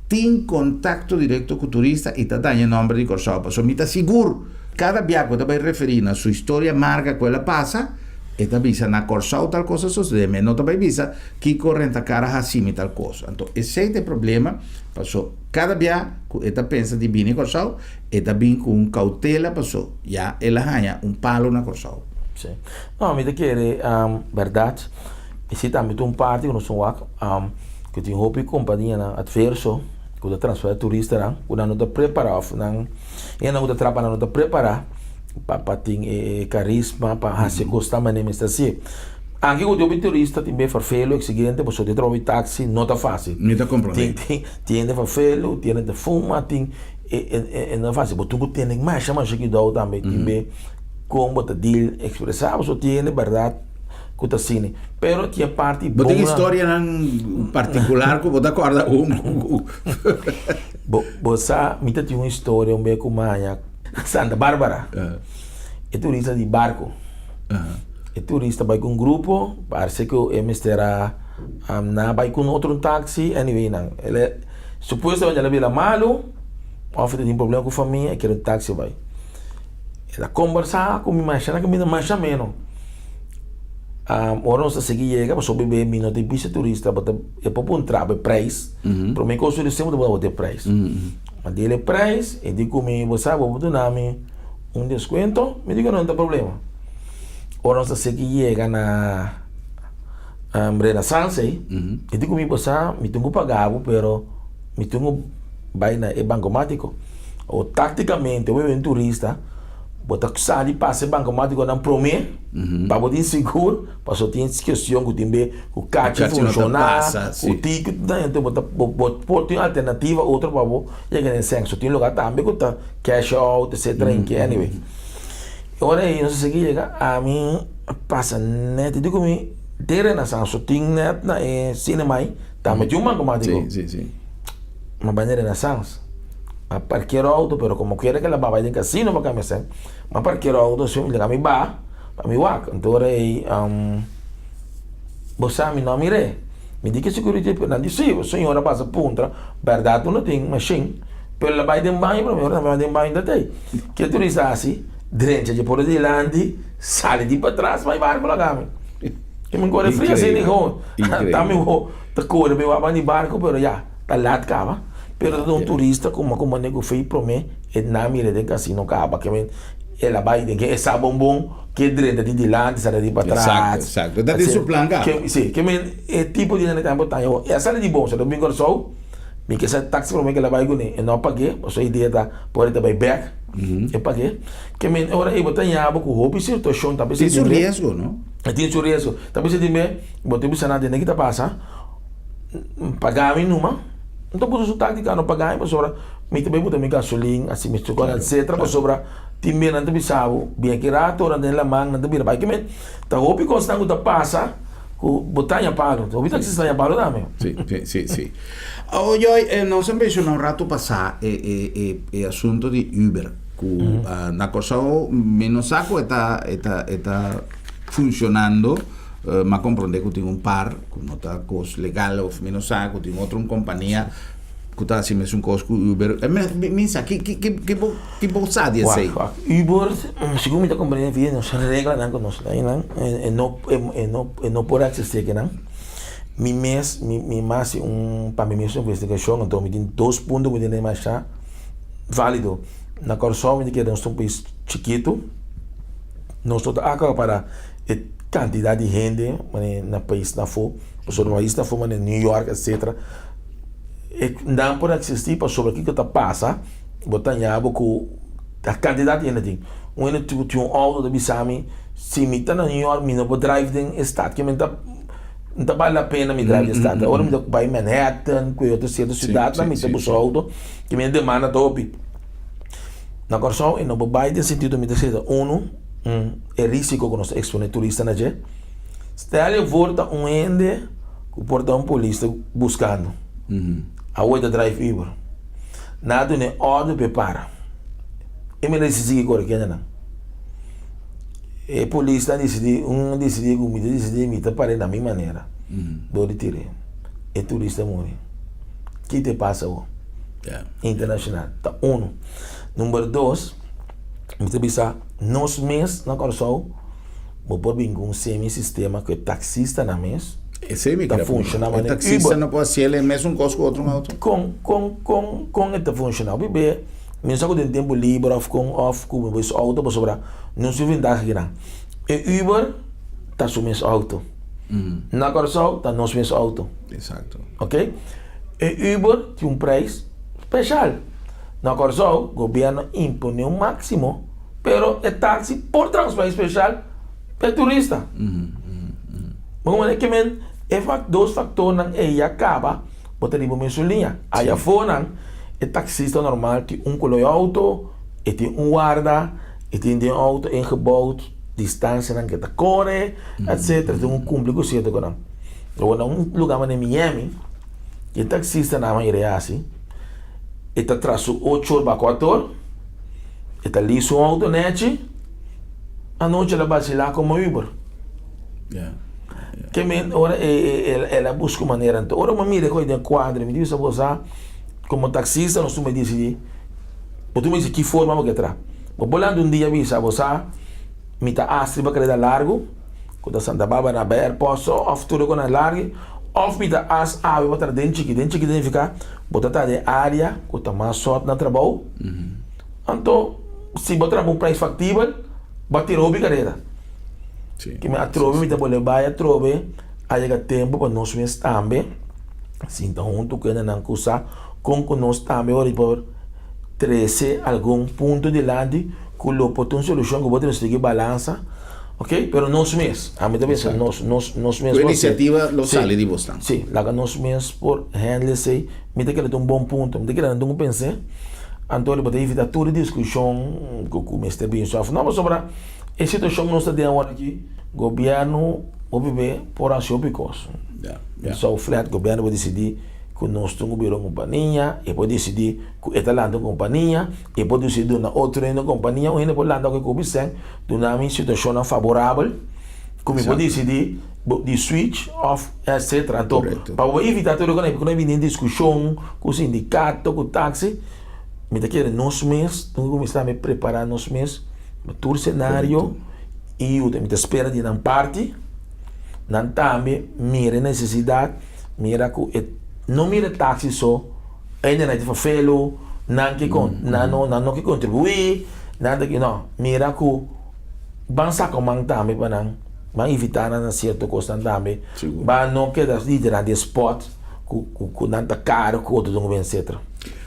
tin kontakto direkto ku turista i ta daña e nòmber di Kòrsou paso mi ta sigur kada bia ku e ta bai referí na su historia marga ku el a pasa E ta bisa, Na Kòrsou tal kos a sosodé, mi no ta bai bisa kiko Rentacar a hasi mi tal kos. Anto esei ta e problema, paso kada bia ku e ta pensa di bini Kòrsou, e ta bin ku un koutela paso ya el a haña un palo na Kòrsou. Sí. No, mi ta kere bèrdat, esei tambe ta un parti ku nos tin wak, ku tin hopi kompanianan atverso ku ta transportá turistanan ku nan no ta prepará òf nan hende ku ta trapa nan no ta prepará. Pa pa tin e karisma pa hasi e kos ta manera mester hasié. Anke ku hopi turista tin be farfelu eksigente pasobra di troba di taksi no ta fásil. Mi ta komprondé. Tin tin tin hende farfelu, tin hende ta fuma, tin e e e no ta fásil. Bo tin ku tene masha masha kuidou tambe tin be kon bo ta deal ekspresá pasobra tin hende bèrdat ku ta asina. Pero tin e parti bon. Bo tin historianan partikular ku bo ta kòrda un ku. Bo bo sa mi ta tin un historia un be ku maña. Santa Barbara. E turista di barco. E turista bai cu un grupo, parece cu e mester a na bai cu un otro taxi, anyway nan. El e supuestamente el a bira malo of e tin problema cu famia, e kier un taxi bai. El a combersa cu mi masha, nan caminda masha meno. Ora nos ta sigui yega, pasobra mi no ta bisa turista, bo ta e por puntra bo e prijs, prome cos tur esei bo ta puntra bo e prijs. Ma dile prijs, e di ku mi, bo sa bo por duna mi un deskuento? Mi di ku no, no ta problema. Ora nos ta seki yega na Renaissance ei, e di ku mi, bo sa mi tin ku paga bo pero mi tin ku bai na e bankomatiko. O taktikamente bo bini turista, bo ta sali pasa e bankomatikonan prome pa bo tin sigur, pasobra tin kestion ku tin be ku kachi funshoná, ku tin ku ta hende bo ta bo por tin alternativa otro pa bo yega den sèn. So tin lugar tambe ku ta cash out etcetera en ke anyway. E ora ei nos a sigui yega ami a pasa nèt i di ku mi den Renaissance so tin nèt na e cinema ei tambe tin un bankomatiko. Mi a bai na Renaissance a parker outo pero komo kiera ke la bai den kasino pa kambia sèn mi a parker outo mi laga mi ba pa mi wak. Anto ora ei. Bo sa mi no a mir'é. Mi di ki security pero nan di si, señor a pasa puntra, berdad bo no tin machine, pero el a bay den baño prome ora nan bay den baño ta tey. Ke turista hasi? Drencha dje por dilanti, sali di patras bay barco laga mi. I mi kore fria asina di ho, ta mi ho ta kore mi wak di barco pero ya, ta lat kaba. Pero ta un turista kuma kuma nego fey prome e nan mir'é den casino kaba ke men. El a bai den ke e sa bon bon ke drenta di dilanti sali di patras. Exacto, exacto. Dat is su plan kaba. Ke, si, ke men e tipo di hende ta importante. Awor, e a sali di bon, sa ta bin Kòrsou, mi ke sa taxi promé ke el a bai kuné, e no a pag'é, pasobra e idea ta por e ta bai bèk, e pag'é. Ke men e ora ei bo ta ña bo ku hopi situashon ta bisa Tin di su me. riesgo, no? E tin su riesgo. Ta bisa di me, bo ta bisa nan tende ki ta pasa, paga mi numa, N ta busa su táktika, no paga mi pasobra mi ta bai buta mi gasolin, hasi mi sukor, etcetera, pasobra tin bia nan ta bisa bo, bien ki rato ora den laman nan ta bira bai. Kimen ta hopi kosnan ku ta pasa ku bo ta haña palu. Hopi taksista ta haña palu tambe. Si, si, si, si. Oyoy, nos a menshoná un rato pasá e, e, e, e asunto di Uber, ku na Kòrsou mi no sa ku e ta, e ta, e ta funshonando. M'a komprondé ku tin un par ku no ta kos legal òf mi no sa ku tin otro un kompania ku ta hasi mesun kos ku Uber. Mi sa ki ki ki bo ki bo sa di esei? Wak wak Uber segun mi ta komprendé via nos reglanan ku nos leinan e no e no e no por eksistí akinan. Mi mes mi mi hasi un pa mi mes un investigashon anto mi tin dos punto ku mi tin demashá válido. Na Kòrsou mi ta kere nos ta un pais chikitu nos no ta akapará e kantidat di hende manera na paisnan afó, pasobra paisnan afó manera New York etcetera e nan por eksistí pasobra kiko ta pasa bo ta haña bo ku e kantidat di hende tin. Un hende ku tin un outo ta bisa mi si mi ta na New York mi no por drive den e stat ke mi ta no ta bale la pena mi drive den e stat. Ora mi ta bai Manhattan ku e otro sierto siudatnan mi ta buska outo ke mi demanda ta hopi. Na Kòrsou e no por bai den sentido mi ta seta unu. E risiko ku nos ta eksponé turista na dje. Stel je voor ta un hende ku por ta un polis ta buskando. Awor e ta drive Uber. Nan a duna e òrdu pa e para. E mester a sigui kore kendenan. E polisnan disidí, un a disidí ku mi ta disidí mi ta par'é na mi manera. Dor di tir'é. E turista muri. Ki ta e pasa awor? Internashonal. Ta unu. Number dos. Mi ta bisa nos mes na Kòrsou bo por bin ku un semi sistema ku e taksistanan mes Esei mi ta kere puntra. funshoná E manera taksista Uber. no por hasiel e mesun kos ku otro auto? Kon kon kon kon e ta funshoná? Hopi be mi no sa ku den tempu liber òf kon òf ku mi bo su auto pasobra no su ventaha kinan. E Uber ta su mes auto. Na Kòrsou ta nos mes auto. Exacto. Ok? E Uber tin un prijs speshal. Na Kòrsou gobièrnu a imponé un máksimo, pero e taksi por traha un spes speshal pa e turista. Bo komprendé? Ke men e dos faktornan ei ya kaba bo ta riba mesun liña. Aya afonan e taksista normal tin un koló e outo, e tin un warda, e tin den outo ingebouwd distansianan ke ta kore, etsetera. Tin un kumpli ku sierto konan. Awor na un lugá manera Miami e taksistanan a mayoria hasi. E ta tra su ocho or bako ator, e ta lis su auto nechi, anochi el a basila como Uber. Ke men ora el a busca un manera. Anto ora mi a mira e koe den kuadro, mi di bisa bo sa, komo taksista nos tur mi disidi, bo tur mi disi ki forma bo ke tra. Bo por lanta un dia bisa bo sa, mi ta hasi riba kareda largu. Ku ta Santa Barbara na bai airport so of tur loke nan largi of mi ta as awe bo ta den chiki den chiki ta nifica bo ta ta den area ku ta mas sort na trabou anto si bo traha un prijs factibel bo a tira hopi karera ki mi atrobe mi ta bole bai atrobe a yega tempo pa nos mes tambe sinta hunto ku hendenan ku sa kon ku nos tambe ora por trese algun punto dilanti ku lo por ta un solushon ku bo ta mester sigui balansa. Ok, pero nos mes, ami ta pensa nos, nos, nos mes Ku por hasi. inisiativa lo Sí, sali di bosnan. sí, laga nos mes por handle esei. Mi ta kere ta un bon punto, mi ta kere nan dun pens'é, anto bo ta evitá tur e diskushon ku ku mester bin so òf no, pasobra e situashon ku nos ta den awor aki, gobièrnu hopi be por hasi hopi kos. Ya, ya. So flat gobièrnu por disidí ku nos tin ku bira un kompania, e por disidí ku e ta lanta un kompania, e por disidí duna otro hende un kompania, un hende por lanta ku e kopi sèn. Duna mi situacionnan favorabel cu mi por dicidi di switch of etcetera. Anto pa bo evita tur loke cu no bini discusion cu sindicato cu taxi mi ta kere nos mes tin cu cuminsa tambe prepara nos mes pa tur scenario y yuda. Mi ta spera di nan parti nan tambe mira e necesidad mira cu e no mira e taxi so. Hende nan ta fafelu, nan ke nan no nan no ke kontribuí. Nan ta ki no, mira ku ban saka un man tambe pa nan, ban invitá nan na sierto kosnan tambe, ban no keda liderá di e spòt ku ku nan ta karo ku otro dungu ben etcetera.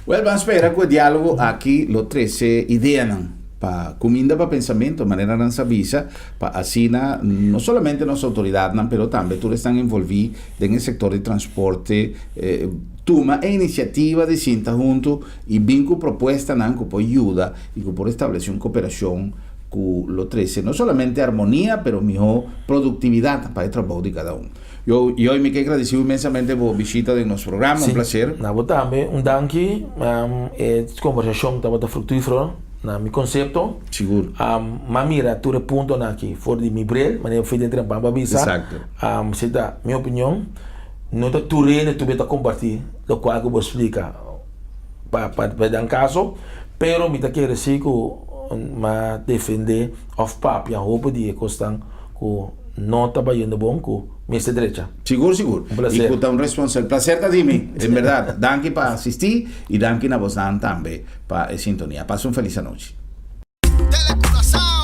Wèl, ban spera ku e diálogo aki lo trese ideanan pa kuminda pa pensamentu, manera nan sa bisa, pa asina no solamente nos outoridatnan pero tambe tur esnan envolví den e sektor di transporte tuma e inisiativa di sinta huntu i bin ku propuestanan ku por yuda i ku por establesé un koperashon ku lo trese no solamente armonia pero mihó produktividat pa e trabou di kada un. Yo i mi ke gradisiu inmensamente bo bishita den nos programa, un plaser. Na bo tambe un danki. E kombersashon tabata fruktífero na mi konsepto. Sigur. M'a mira tur e puntonan aki for di mi bril, manera mi fui den trempan pa bisa. Exacto. Si ta mi opinion, no ta tur hende tur ta kompartí lokual ku bo splika pa pa dan kaso, pero mi ta kere si ku m'a defendé òf papia hopi di e kosnan ku no ta bayendo bon ku mester drecha. Sigur sigur. Un placer. I ku ta un responsabilidat. Placer ta di mi, en berdad. Danki pa asistí i danki na bosnan tambe pa e sintonia. Pasa un felis anochi. Tele Curaçao.